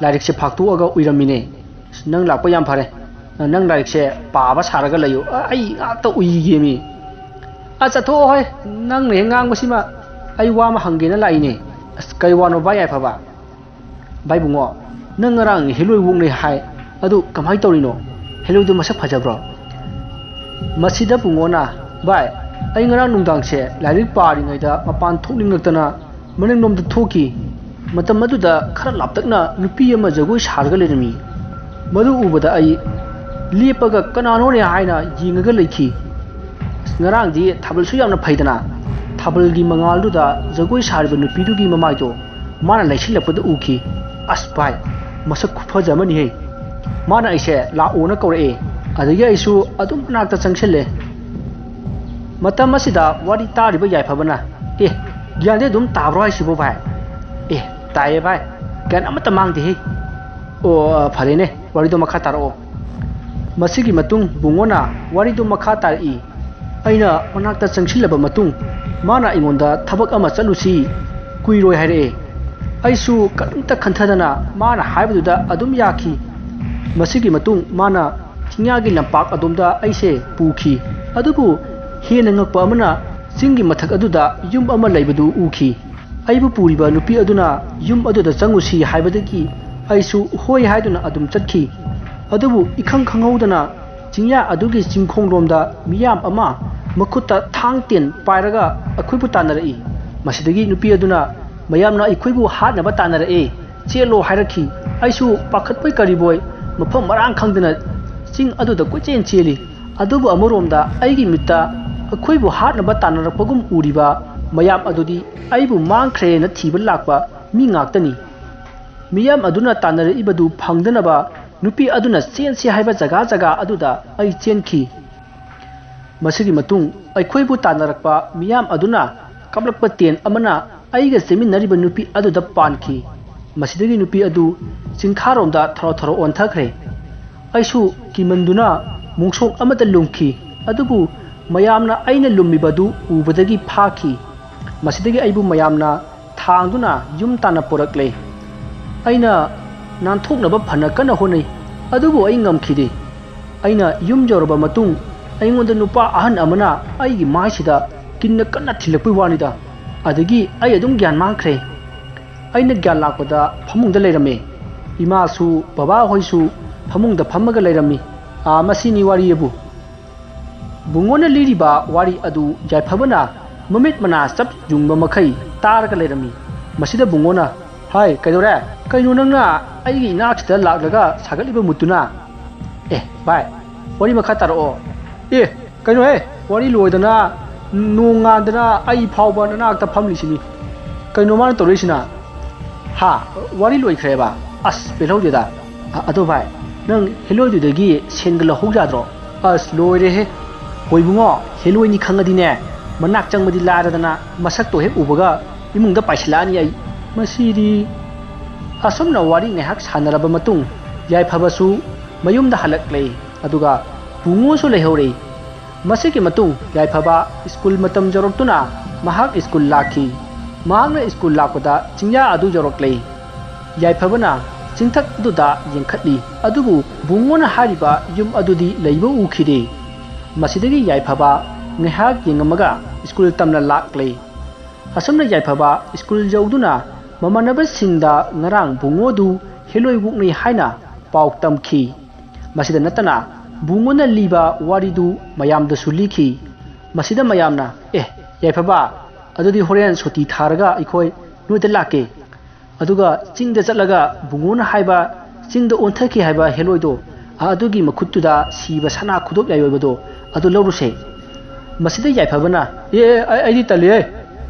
ꯂꯥꯏꯔꯤꯛꯁꯦ ꯐꯥꯛꯇꯣꯛꯑꯒ ꯎꯏꯔꯝꯃꯤꯅꯦ꯫ ꯑꯁ, ꯅꯪ ꯂꯥꯛꯄ ꯌꯥꯝ ꯐꯔꯦ꯫ ꯅꯪ ꯂꯥꯏꯔꯤꯛꯁꯦ ꯄꯥꯕ ꯁꯥꯔꯒ ꯂꯩꯌꯨ꯫ ꯑ, ꯑꯩ ꯉꯥꯛꯇ ꯎꯏꯒꯦꯃꯤ꯫ ꯑ, ꯆꯠꯊꯣꯛꯑꯣ ꯍꯣꯏ, ꯅꯪꯅ ꯍꯦꯛ ꯉꯥꯡꯕꯁꯤꯃ꯫ ꯑꯩ ꯋꯥ ꯑꯃ ꯍꯪꯒꯦꯅ ꯂꯥꯛꯏꯅꯦ꯫" "ꯑꯁ, ꯀꯩ ꯋꯥꯅꯣ ꯚꯥꯏ ꯌꯥꯏꯐꯕ?" "ꯚꯥꯏ ꯕꯨꯡꯉꯣ, ꯅꯪ ꯉꯔꯥꯡ ꯍꯦꯂꯣꯏ ꯋꯣꯛꯅꯩ ꯍꯥꯏ, ꯑꯗꯨ ꯀꯃꯥꯏꯅ ꯇꯧꯔꯤꯅꯣ? ꯍꯦꯂꯣꯏꯗꯨ ꯃꯁꯛ ꯐꯖꯕ꯭ꯔꯣ?" ꯃꯁꯤꯗ ꯕꯨꯡꯉꯣꯅ, "ꯚꯥꯏ, ꯑꯩ ꯉꯔꯥꯡ ꯅꯨꯡꯗꯥꯡꯁꯦ ꯂꯥꯏꯔꯤꯛ ꯄꯥꯔꯤꯉꯩꯗ ꯃꯄꯥꯟ ꯊꯣꯛꯅꯤꯡꯉꯛꯇꯅ ꯃꯅꯤꯡꯂꯣꯝꯗ ꯊꯣꯛꯈꯤ꯫ ꯃꯇꯝ ꯑꯗꯨꯗ ꯈꯔ ꯂꯥꯞꯇꯛꯅ ꯅꯨꯄꯤ ꯑꯃ ꯖꯒꯣꯏ ꯁꯥꯔꯒ ꯂꯩꯔꯝꯃꯤ꯫ ꯃꯗꯨ ꯎꯕꯗ ꯑꯩ ꯂꯦꯞꯄꯒ ꯀꯅꯥꯅꯣꯅꯦ ꯍꯥꯏꯅ ꯌꯦꯡꯉꯒ ꯂꯩꯈꯤ꯫ ꯉꯔꯥꯡꯗꯤ ꯊꯥꯕꯜꯁꯨ ꯌꯥꯝꯅ ꯐꯩꯗꯅ, ꯊꯥꯕꯜꯒꯤ ꯃꯉꯥꯜꯗꯨꯗ ꯖꯒꯣꯏ ꯁꯥꯔꯤꯕ ꯅꯨꯄꯤꯗꯨꯒꯤ ꯃꯃꯥꯏꯗꯣ ꯃꯥꯅ ꯂꯩꯁꯤꯜꯂꯛꯄꯗ ꯎꯈꯤ꯫ ꯑꯁ ꯚꯥꯏ, ꯃꯁꯛ ꯈꯨꯐꯖ ꯑꯃꯅꯤꯍꯦ꯫ ꯃꯥꯅ ꯑꯩꯁꯦ ꯂꯥꯛꯑꯣꯅ ꯀꯧꯔꯛꯑꯦ꯫ ꯑꯗꯒꯤ ꯑꯩꯁꯨ ꯑꯗꯨꯝ ꯃꯅꯥꯛꯇ ꯆꯪꯁꯤꯜꯂꯦ꯫" ꯃꯇꯝ ꯑꯁꯤꯗ ꯋꯥꯔꯤ ꯇꯥꯔꯤꯕ ꯌꯥꯏꯐꯕꯅ, "ꯑꯦ, ꯒ꯭ꯌꯥꯟꯗꯤ ꯑꯗꯨꯝ ꯇꯥꯕ꯭ꯔꯣ ꯍꯥꯏꯁꯤꯕꯨ ꯚꯥꯏ?" "ꯑꯦ, ꯇꯥꯏꯌꯦ ꯚꯥꯏ, ꯒ꯭ꯌꯥꯟ ꯑꯃꯠꯇ ꯃꯥꯡꯗꯦꯍꯦ꯫" "ꯑꯣ, ꯐꯔꯦꯅꯦ, ꯋꯥꯔꯤꯗꯣ ꯃꯈꯥ ꯇꯥꯔꯛꯑꯣ꯫" ꯃꯁꯤꯒꯤ ꯃꯇꯨꯡ ꯕꯨꯡꯉꯣꯅ ꯋꯥꯔꯤꯗꯨ ꯃꯈꯥ ꯇꯥꯔꯛꯏ꯫ ꯑꯩꯅ ꯃꯅꯥꯛꯇ ꯆꯪꯁꯤꯜꯂꯕ ꯃꯇꯨꯡ ꯃꯥꯅ ꯑꯩꯉꯣꯟꯗ ꯊꯕꯛ ꯑꯃ ꯆꯠꯂꯨꯁꯤ, ꯀꯨꯏꯔꯣꯏ ꯍꯥꯏꯔꯛꯑꯦ꯫ ꯑꯩꯁꯨ ꯀꯔꯤꯝꯇ ꯈꯟꯊꯗꯅ ꯃꯥꯅ ꯍꯥꯏꯕꯗꯨꯗ ꯑꯗꯨꯝ ꯌꯥꯈꯤ꯫ ꯃꯁꯤꯒꯤ ꯃꯇꯨꯡ ꯃꯥꯅ ꯆꯤꯡꯌꯥꯒꯤ ꯂꯝꯄꯥꯛ ꯑꯗꯣꯝꯗ ꯑꯩꯁꯦ ꯄꯨꯈꯤ꯫ ꯑꯗꯨꯕꯨ ꯍꯦꯟꯅ ꯉꯛꯄ ꯑꯃꯅ ꯆꯤꯡꯒꯤ ꯃꯊꯛ ꯑꯗꯨꯗ ꯌꯨꯝ ꯑꯃ ꯂꯩꯕꯗꯨ ꯎꯈꯤ꯫ ꯑꯩꯕꯨ ꯄꯨꯔꯤꯕ ꯅꯨꯄꯤ ꯑꯗꯨꯅ ꯌꯨꯝ ꯑꯗꯨꯗ ꯆꯪꯉꯨꯁꯤ ꯍꯥꯏꯕꯗꯒꯤ ꯑꯩꯁꯨ ꯍꯣꯏ ꯍꯥꯏꯗꯨꯅ ꯑꯗꯨꯝ ꯆꯠꯈꯤ꯫ ꯑꯗꯨꯕꯨ ꯏꯈꯪ ꯈꯪꯍꯧꯗꯅ ꯆꯤꯡꯌꯥ ꯑꯗꯨꯒꯤ ꯆꯤꯡꯈꯣꯡꯂꯣꯝꯗ ꯃꯤꯌꯥꯝ ꯑꯃ ꯃꯈꯨꯠꯇ ꯊꯥꯡ ꯇꯦꯟ ꯄꯥꯏꯔꯒ ꯑꯩꯈꯣꯏꯕꯨ ꯇꯥꯟꯅꯔꯛꯏ꯫ ꯃꯁꯤꯗꯒꯤ ꯅꯨꯄꯤ ꯑꯗꯨꯅ, "ꯃꯌꯥꯝꯅ ꯑꯩꯈꯣꯏꯕꯨ ꯍꯥꯠꯅꯕ ꯇꯥꯟꯅꯔꯛꯑꯦ, ꯆꯦꯜꯂꯣ" ꯍꯥꯏꯔꯛꯈꯤ꯫ ꯑꯩꯁꯨ ꯄꯥꯈꯠꯄꯣꯏ ꯀꯔꯤꯕꯣꯏ ꯃꯐꯝ ꯃꯔꯥꯡ ꯈꯪꯗꯅ ꯆꯤꯡ ꯑꯗꯨꯗ ꯀꯣꯏꯆꯦꯟ ꯆꯦꯜꯂꯤ꯫ ꯑꯗꯨꯕꯨ ꯑꯃꯔꯣꯝꯗ ꯑꯩꯒꯤ ꯃꯤꯠꯇ ꯑꯩꯈꯣꯏꯕꯨ ꯍꯥꯠꯅꯕ ꯇꯥꯟꯅꯔꯛꯄꯒꯨꯝ ꯎꯔꯤꯕ ꯃꯌꯥꯝ ꯑꯗꯨꯗꯤ ꯑꯩꯕꯨ ꯃꯥꯡꯈ꯭ꯔꯦꯅ ꯊꯤꯕ ꯂꯥꯛꯄ ꯃꯤ ꯉꯥꯛꯇꯅꯤ꯫ ꯃꯤꯌꯥꯝ ꯑꯗꯨꯅ ꯇꯥꯟꯅꯔꯛꯏꯕꯗꯨ ꯐꯪꯗꯅꯕ ꯅꯨꯄꯤ ꯑꯗꯨꯅ ꯆꯦꯟꯁꯤ ꯍꯥꯏꯕ ꯖꯒꯥ ꯖꯒꯥ ꯑꯗꯨꯗ ꯑꯩ ꯆꯦꯟꯈꯤ꯫ ꯃꯁꯤꯒꯤ ꯃꯇꯨꯡ ꯑꯩꯈꯣꯏꯕꯨ ꯇꯥꯟꯅꯔꯛꯄ ꯃꯤꯌꯥꯝ ꯑꯗꯨꯅ ꯀꯥꯞꯂꯛꯄ ꯇꯦꯟ ꯑꯃꯅ ꯑꯩꯒ ꯆꯦꯟꯃꯤꯟꯅꯔꯤꯕ ꯅꯨꯄꯤ ꯑꯗꯨꯗ ꯄꯥꯟꯈꯤ꯫ ꯃꯁꯤꯗꯒꯤ ꯅꯨꯄꯤ ꯑꯗꯨ ꯆꯤꯡꯈꯥꯔꯣꯝꯗ ꯊꯔꯣ ꯊꯔꯣ ꯑꯣꯟꯊꯈ꯭ꯔꯦ꯫ ꯑꯩꯁꯨ ꯀꯤꯃꯟꯗꯨꯅ ꯃꯣꯡꯁꯣꯡ ꯑꯃꯗ ꯂꯨꯝꯈꯤ, ꯑꯗꯨꯕꯨ ꯃꯌꯥꯝꯅ ꯑꯩꯅ ꯂꯨꯝꯃꯤꯕꯗꯨ ꯎꯕꯗꯒꯤ ꯐꯥꯈꯤ꯫ ꯃꯁꯤꯗꯒꯤ ꯑꯩꯕꯨ ꯃꯌꯥꯝꯅ ꯊꯥꯡꯗꯨꯅ ꯌꯨꯝ ꯇꯥꯟꯅ ꯄꯨꯔꯛꯂꯦ꯫ ꯑꯩꯅ ꯅꯥꯟꯊꯣꯛꯅꯕ ꯐꯅ ꯀꯟꯅ ꯍꯣꯠꯅꯩ, ꯑꯗꯨꯕꯨ ꯑꯩ ꯉꯝꯈꯤꯗꯦ꯫ ꯑꯩꯅ ꯌꯨꯝ ꯌꯧꯔꯕ ꯃꯇꯨꯡ ꯑꯩꯉꯣꯟꯗ ꯅꯨꯄꯥ ꯑꯍꯟ ꯑꯃꯅ ꯑꯩꯒꯤ ꯃꯥꯏꯁꯤꯗ ꯀꯤꯟꯅ ꯀꯟꯅ ꯊꯤꯜꯂꯛꯄꯒꯤ ꯋꯥꯅꯤꯗ꯫ ꯑꯗꯒꯤ ꯑꯩ ꯑꯗꯨꯝ ꯒ꯭ꯌꯥꯟ ꯃꯥꯡꯈ꯭ꯔꯦ꯫ ꯑꯩꯅ ꯒ꯭ꯌꯥꯟ ꯂꯥꯛꯄꯗ ꯐꯃꯨꯡꯗ ꯂꯩꯔꯝꯃꯦ꯫ ꯏꯃꯥꯁꯨ, ꯕꯕꯥ ꯍꯣꯏꯁꯨ ꯐꯃꯨꯡꯗ ꯐꯝꯃꯒ ꯂꯩꯔꯝꯃꯤ꯫ ꯑꯥ, ꯃꯁꯤꯅꯤ ꯋꯥꯔꯤ ꯑꯕꯨ꯫ ꯕꯨꯡꯉꯣꯅ ꯂꯤꯔꯤꯕ ꯋꯥꯔꯤ ꯑꯗꯨ ꯌꯥꯏꯐꯕꯅ ꯃꯃꯤꯠ ꯃꯅꯥ ꯆꯞ ꯌꯨꯡꯕ ꯃꯈꯩ ꯇꯥꯔꯒ ꯂꯩꯔꯝꯃꯤ꯫ ꯃꯁꯤꯗ ꯕꯨꯡꯉꯣꯅ, "ꯍꯥꯏ, ꯀꯩꯗꯧꯔꯦ? ꯀꯩꯅꯣ ꯅꯪꯅ ꯑꯩꯒꯤ ꯏꯅꯥꯛꯁꯤꯗ ꯂꯥꯛꯂꯒ ꯁꯥꯒꯠꯂꯤꯕ ꯃꯨꯠꯇꯨꯅ?" "ꯑꯦ, ꯚꯥꯏ, ꯋꯥꯔꯤ ꯃꯈꯥ ꯇꯥꯔꯛꯑꯣ꯫" "ꯑꯦ, ꯀꯩꯅꯣꯍꯦ, ꯋꯥꯔꯤ ꯂꯣꯏꯗꯅ, ꯅꯣꯡ ꯉꯥꯟꯗꯅ ꯑꯩ ꯐꯥꯎꯕ ꯅꯅꯥꯛꯇ ꯐꯝꯂꯤꯁꯤꯅꯤ꯫ ꯀꯩꯅꯣ ꯃꯥꯅ ꯇꯧꯔꯛꯏꯁꯤꯅ?" "ꯍꯥ? ꯋꯥꯔꯤ ꯂꯣꯏꯈ꯭ꯔꯦꯕ? ꯑꯁ, ꯄꯦꯜꯍꯧꯗꯦꯗ꯫ ꯑ-, ꯑꯗꯣ ꯚꯥꯏ, ꯅꯪ ꯍꯦꯂꯣꯏꯗꯨꯗꯒꯤ ꯁꯦꯟꯒ ꯂꯧꯍꯧ ꯌꯥꯗ꯭ꯔꯣ?" "ꯑꯁ, ꯂꯣꯏꯔꯦꯍꯦ꯫ ꯍꯣꯏ ꯏꯕꯨꯡꯉꯣ, ꯍꯦꯂꯣꯏꯅꯤ ꯈꯪꯉꯗꯤꯅꯦ, ꯃꯅꯥꯛ ꯆꯪꯕꯗꯤ ꯂꯥꯏꯔꯗꯅ ꯃꯁꯛꯇꯣ ꯍꯦꯛ ꯎꯕꯒ ꯏꯃꯨꯡꯗ ꯄꯥꯏꯁꯤꯜꯂꯛꯑꯅꯤ ꯑꯩ꯫ ꯃꯁꯤꯗꯤ꯫" ꯑꯁꯨꯝꯅ ꯋꯥꯔꯤ ꯉꯥꯏꯍꯥꯛ ꯁꯥꯟꯅꯔꯕ ꯃꯇꯨꯡ ꯌꯥꯏꯐꯕꯁꯨ ꯃꯌꯨꯝꯗ ꯍꯜꯂꯛꯂꯦ, ꯑꯗꯨꯒ ꯕꯨꯡꯉꯣꯁꯨ ꯂꯩꯍꯧꯔꯦ꯫ ꯃꯁꯤꯒꯤ ꯃꯇꯨꯡ ꯌꯥꯏꯐꯕ ꯁ꯭ꯀꯨꯜ ꯃꯇꯝ ꯌꯧꯔꯛꯇꯨꯅ ꯃꯍꯥꯛ ꯁ꯭ꯀꯨꯜ ꯂꯥꯛꯈꯤ꯫ ꯃꯍꯥꯛꯅ ꯁ꯭ꯀꯨꯜ ꯂꯥꯛꯄꯗ ꯆꯤꯡꯌꯥ ꯑꯗꯨ ꯌꯧꯔꯛꯂꯦ꯫ ꯌꯥꯏꯐꯕꯅ ꯆꯤꯡꯊꯛ ꯑꯗꯨꯗ ꯌꯦꯡꯈꯠꯂꯤ, ꯑꯗꯨꯕꯨ ꯕꯨꯡꯉꯣꯅ ꯍꯥꯏꯔꯤꯕ ꯌꯨꯝ ꯑꯗꯨꯗꯤ ꯂꯩꯕ ꯎꯈꯤꯗꯦ꯫ ꯃꯁꯤꯗꯒꯤ ꯌꯥꯏꯐꯕ ꯉꯥꯏꯍꯥꯛ ꯌꯦꯡꯉꯝꯃꯒ ꯁ꯭ꯀꯨꯜ ꯇꯝꯅ ꯂꯥꯛꯂꯦ꯫ ꯑꯁꯨꯝꯅ ꯌꯥꯏꯐꯕ ꯁ꯭ꯀꯨꯜ ꯌꯧꯗꯨꯅ ꯃꯃꯥꯟꯅꯕꯁꯤꯡꯗ ꯉꯔꯥꯡ ꯕꯨꯡꯉꯣꯗꯨ ꯍꯦꯂꯣꯏ ꯋꯨꯛꯅꯤ ꯍꯥꯏꯅ ꯄꯥꯎ ꯇꯝꯈꯤ꯫ ꯃꯁꯤꯗ ꯅꯠꯇꯅ ꯕꯨꯡꯉꯣꯅ ꯂꯤꯕ ꯋꯥꯔꯤꯗꯨ ꯃꯌꯥꯝꯗꯁꯨ ꯂꯤꯈꯤ꯫ ꯃꯁꯤꯗ ꯃꯌꯥꯝꯅ, "ꯑꯦ, ꯌꯥꯏꯐꯕ, ꯑꯗꯨꯗꯤ ꯍꯣꯔꯦꯟ ꯁꯨꯇꯤ ꯊꯥꯔꯒ ꯑꯩꯈꯣꯏ ꯅꯣꯏꯗ ꯂꯥꯛꯀꯦ꯫ ꯑꯗꯨꯒ ꯆꯤꯡꯗ ꯆꯠꯂꯒ ꯕꯨꯡꯉꯣꯅ ꯍꯥꯏꯕ ꯆꯤꯡꯗ ꯑꯣꯟꯊꯈꯤ ꯍꯥꯏꯕ ꯍꯦꯂꯣꯏꯗꯣ, ꯑꯗꯨꯒꯤ ꯃꯈꯨꯠꯇꯨꯗ ꯁꯤꯕ ꯁꯅꯥ ꯈꯨꯗꯣꯞ ꯌꯥꯏꯑꯣꯏꯕꯗꯣ ꯑꯗꯨ ꯂꯧꯔꯨꯁꯦ꯫" ꯃꯁꯤꯗ ꯌꯥꯏꯐꯕꯅ, "ꯑꯦ, ꯑꯦ, ꯑꯩ-, ꯑꯩꯗꯤ ꯇꯜꯂꯤꯍꯦ꯫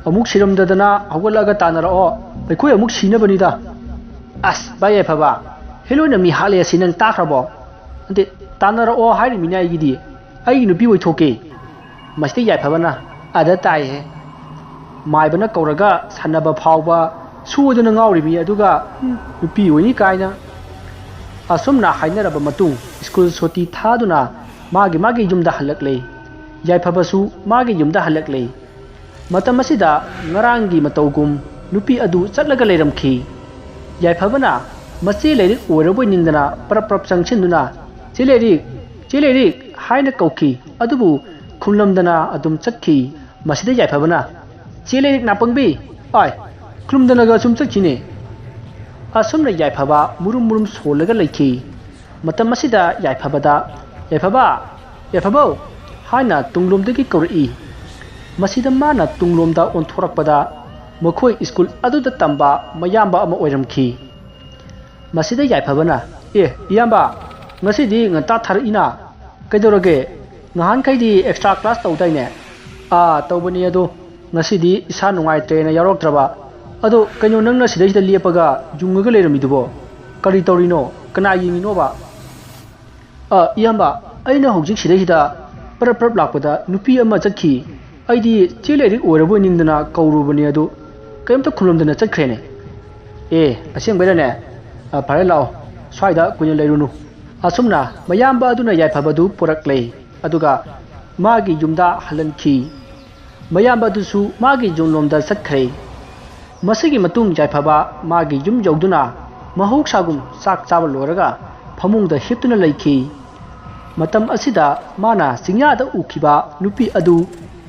ꯑꯃꯨꯛ ꯁꯤꯔꯝꯗꯗꯅ ꯍꯧꯒꯠꯂꯛꯑꯒ ꯇꯥꯟꯅꯔꯛꯑꯣ꯫ ꯑꯩꯈꯣꯏ ꯑꯃꯨꯛ ꯁꯤꯅꯕꯅꯤꯗ꯫" "ꯑꯁ, ꯚꯥꯏ ꯌꯥꯏꯐꯕ, ꯍꯦꯂꯣꯏꯅ ꯃꯤ ꯍꯥꯠꯂꯦ ꯑꯁꯤ ꯅꯪ ꯇꯥꯈ꯭ꯔꯕꯣ?" "ꯅꯠꯇꯦ, ꯇꯥꯟꯅꯔꯛꯑꯣ ꯍꯥꯏꯔꯤꯃꯤꯅꯦ ꯑꯩꯒꯤꯗꯤ꯫ ꯑꯩꯒꯤ ꯅꯨꯄꯤ ꯑꯣꯏꯊꯣꯛꯀꯦ꯫" ꯃꯁꯤꯗ ꯌꯥꯏꯐꯕꯅ, "ꯑꯗ ꯇꯥꯏꯍꯦ, ꯃꯥꯏꯕꯅ ꯀꯧꯔꯒ ꯁꯥꯟꯅꯕ ꯐꯥꯎꯕ ꯁꯣꯏꯗꯅ ꯉꯥꯎꯔꯤꯃꯤ, ꯑꯗꯨꯒ ꯅꯨꯄꯤ ꯑꯣꯏꯅꯤ ꯀꯥꯏꯅ"꯫ ꯑꯁꯨꯝꯅ ꯍꯥꯏꯅꯔꯕ ꯃꯇꯨꯡ ꯁ꯭ꯀꯨꯜ ꯁꯨꯇꯤ ꯊꯥꯗꯨꯅ ꯃꯥꯒꯤ ꯃꯥꯒꯤ ꯌꯨꯝꯗ ꯍꯜꯂꯛꯂꯦ꯫ ꯌꯥꯏꯐꯕꯁꯨ ꯃꯥꯒꯤ ꯌꯨꯝꯗ ꯍꯜꯂꯛꯂꯦ꯫ ꯃꯇꯝ ꯑꯁꯤꯗ ꯉꯔꯥꯡꯒꯤ ꯃꯇꯧꯒꯨꯝ ꯅꯨꯄꯤ ꯑꯗꯨ ꯆꯠꯂꯒ ꯂꯩꯔꯝꯈꯤ꯫ ꯌꯥꯏꯐꯕꯅ ꯃꯆꯦ ꯂꯥꯏꯔꯤꯛ ꯑꯣꯏꯔꯕꯣꯏ ꯅꯤꯡꯗꯅ ꯄꯔꯞ ꯄꯔꯞ ꯆꯪꯁꯤꯟꯗꯨꯅ, "ꯆꯦ ꯂꯥꯏꯔꯤꯛ, ꯆꯦ ꯂꯥꯏꯔꯤꯛ" ꯍꯥꯏꯅ ꯀꯧꯈꯤ꯫ ꯑꯗꯨꯕꯨ ꯈꯨꯝꯂꯝꯗꯅ ꯑꯗꯨꯝ ꯆꯠꯈꯤ꯫ ꯃꯁꯤꯗ ꯌꯥꯏꯐꯕꯅ, "ꯆꯦ ꯂꯥꯏꯔꯤꯛ ꯅꯥꯄꯪꯕꯤ, ꯑꯥꯏ, ꯈꯨꯝꯂꯝꯗꯅꯒ ꯁꯨꯝ ꯆꯠꯈꯤꯅꯦ"꯫ ꯑꯁꯨꯝꯅ ꯌꯥꯏꯐꯕ ꯃꯨꯔꯨꯝ ꯃꯨꯔꯨꯝ ꯁꯣꯜꯂꯒ ꯂꯩꯈꯤ꯫ ꯃꯇꯝ ꯑꯁꯤꯗ ꯌꯥꯏꯐꯕꯗ, "ꯌꯥꯏꯐꯕ, ꯌꯥꯏꯐꯕꯧ" ꯍꯥꯏꯅ ꯇꯨꯡꯂꯣꯝꯗꯒꯤ ꯀꯧꯔꯛꯏ꯫ ꯃꯁꯤꯗ ꯃꯥꯅ ꯇꯨꯡꯂꯣꯝꯗ ꯑꯣꯟꯊꯣꯔꯛꯄꯗ ꯃꯈꯣꯏ ꯁ꯭ꯀꯨꯜ ꯑꯗꯨꯗ ꯇꯝꯕ ꯃꯌꯥꯝꯕ ꯑꯃ ꯑꯣꯏꯔꯝꯈꯤ꯫ ꯃꯁꯤꯗ ꯌꯥꯏꯐꯕꯅ, "ꯑꯦ, ꯏꯌꯥꯝꯕ, ꯉꯁꯤꯗꯤ ꯉꯟꯇꯥ ꯊꯥꯔꯛꯏꯅ꯫ ꯀꯩꯗꯧꯔꯒꯦ? ꯉꯍꯥꯟꯈꯩꯗꯤ extra class ꯇꯧꯗꯥꯏꯅꯦ?" "ꯑꯥ, ꯇꯧꯕꯅꯤ, ꯑꯗꯣ ꯉꯁꯤꯗꯤ ꯏꯁꯥ ꯅꯨꯡꯉꯥꯏꯇ꯭ꯔꯦꯅ ꯌꯥꯎꯔꯛꯇ꯭ꯔꯕ꯫ ꯑꯗꯣ ꯀꯩꯅꯣ ꯅꯪꯅ ꯁꯤꯗꯩꯁꯤꯗ ꯂꯦꯞꯄꯒ ꯌꯨꯡꯉꯒ ꯂꯩꯔꯝꯃꯤꯗꯨꯕꯣ? ꯀꯔꯤ ꯇꯧꯔꯤꯅꯣ? ꯀꯅꯥ ꯌꯦꯡꯉꯤꯅꯣꯕ?" "ꯑ, ꯏꯌꯥꯝꯕ, ꯑꯩꯅ ꯍꯧꯖꯤꯛ ꯁꯤꯗꯩꯁꯤꯗ ꯄꯔꯞ ꯄꯔꯞ ꯂꯥꯛꯄꯗ ꯅꯨꯄꯤ ꯑꯃ ꯆꯠꯈꯤ꯫ ꯑꯩꯗꯤ ꯆꯦ ꯂꯥꯏꯔꯤꯛ ꯑꯣꯏꯔꯕꯣꯏ ꯅꯤꯡꯗꯅ ꯀꯧꯔꯨꯕꯅꯦ, ꯑꯗꯨ ꯀꯔꯤꯝꯇ ꯈꯨꯝꯂꯝꯗꯅ ꯆꯠꯈ꯭ꯔꯦꯅꯦ"꯫ "ꯑꯦ, ꯑꯁꯦꯡꯕꯩꯔꯅꯦ? ꯑ, ꯐꯔꯦ, ꯂꯥꯛꯑꯣ, ꯁ꯭ꯋꯥꯏꯗ ꯀꯨꯏꯅ ꯂꯩꯔꯨꯅꯨ"꯫ ꯑꯁꯨꯝꯅ ꯃꯌꯥꯝꯕ ꯑꯗꯨꯅ ꯌꯥꯏꯐꯕꯗꯨ ꯄꯨꯔꯛꯂꯦ, ꯑꯗꯨꯒ ꯃꯥꯒꯤ ꯌꯨꯝꯗ ꯍꯜꯍꯟꯈꯤ꯫ ꯃꯌꯥꯝꯕ ꯑꯗꯨꯁꯨ ꯃꯥꯒꯤ ꯌꯨꯝꯂꯣꯝꯗ ꯆꯠꯈ꯭ꯔꯦ꯫ ꯃꯁꯤꯒꯤ ꯃꯇꯨꯡ ꯌꯥꯏꯐꯕ ꯃꯥꯒꯤ ꯌꯨꯝ ꯌꯧꯗꯨꯅ ꯃꯍꯧꯁꯥꯒꯨꯝ ꯆꯥꯛ ꯆꯥꯕ ꯂꯣꯏꯔꯒ ꯐꯃꯨꯡꯗ ꯍꯤꯞꯇꯨꯅ ꯂꯩꯈꯤ꯫ ꯃꯇꯝ ꯑꯁꯤꯗ ꯃꯥꯅ ꯆꯤꯡꯌꯥꯗ ꯎꯈꯤꯕ ꯅꯨꯄꯤ ꯑꯗꯨ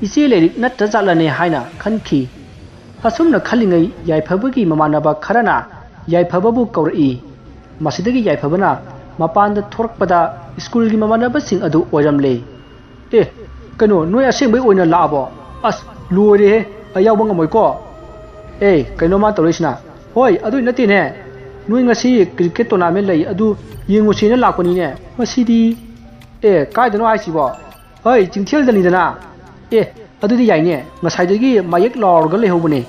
ꯏꯆꯦ ꯂꯥꯏꯔꯤꯛ ꯅꯠꯇ꯭ꯔꯖꯥꯠꯂꯅꯦ ꯍꯥꯏꯅ ꯈꯟꯈꯤ꯫ ꯑꯁꯨꯝꯅ ꯈꯜꯂꯤꯉꯩ ꯌꯥꯏꯐꯕꯒꯤ ꯃꯃꯥꯟꯅꯕ ꯈꯔꯅ ꯌꯥꯏꯐꯕꯕꯨ ꯀꯧꯔꯛꯏ꯫ ꯃꯁꯤꯗꯒꯤ ꯌꯥꯏꯐꯕꯅ ꯃꯄꯥꯟꯗ ꯊꯣꯔꯛꯄꯗ ꯁ꯭ꯀꯨꯜꯒꯤ ꯃꯃꯥꯟꯅꯕꯁꯤꯡ ꯑꯗꯨ ꯑꯣꯏꯔꯝꯂꯦ꯫ "ꯑꯦ, ꯀꯩꯅꯣ, ꯅꯣꯏ ꯑꯁꯦꯡꯕꯩ ꯑꯣꯏꯅ ꯂꯥꯛꯑꯕꯣ? ꯑꯁ, ꯂꯣꯏꯔꯦꯍꯦ, ꯑꯩ ꯌꯥꯎꯕ ꯉꯝꯃꯣꯏꯀꯣ"꯫ "ꯑꯦ, ꯀꯩꯅꯣ ꯃꯥ ꯇꯧꯔꯛꯏꯁꯤꯅ?" "ꯍꯣꯏ, ꯑꯗꯨꯏ ꯅꯠꯇꯦꯅꯦ, ꯅꯣꯏ ꯉꯁꯤ cricket tournament ꯂꯩ, ꯑꯗꯨ ꯌꯦꯡꯉꯨꯁꯦꯅ ꯂꯥꯛꯄꯅꯤꯅꯦ꯫ ꯃꯁꯤꯗꯤ"꯫ "ꯑꯦ, ꯀꯥꯏꯗꯅꯣ ꯍꯥꯏꯁꯤꯕꯣ?" "ꯍꯣꯏ, ꯆꯤꯡꯊꯦꯜꯗꯅꯤꯗꯅ"꯫ "ꯑꯦ, ꯑꯗꯨꯗꯤ ꯌꯥꯏꯅꯦ, ꯉꯁꯥꯏꯗꯒꯤ ꯃꯌꯦꯛ ꯂꯥꯎꯔꯒ ꯂꯩꯍꯧꯕꯅꯦ꯫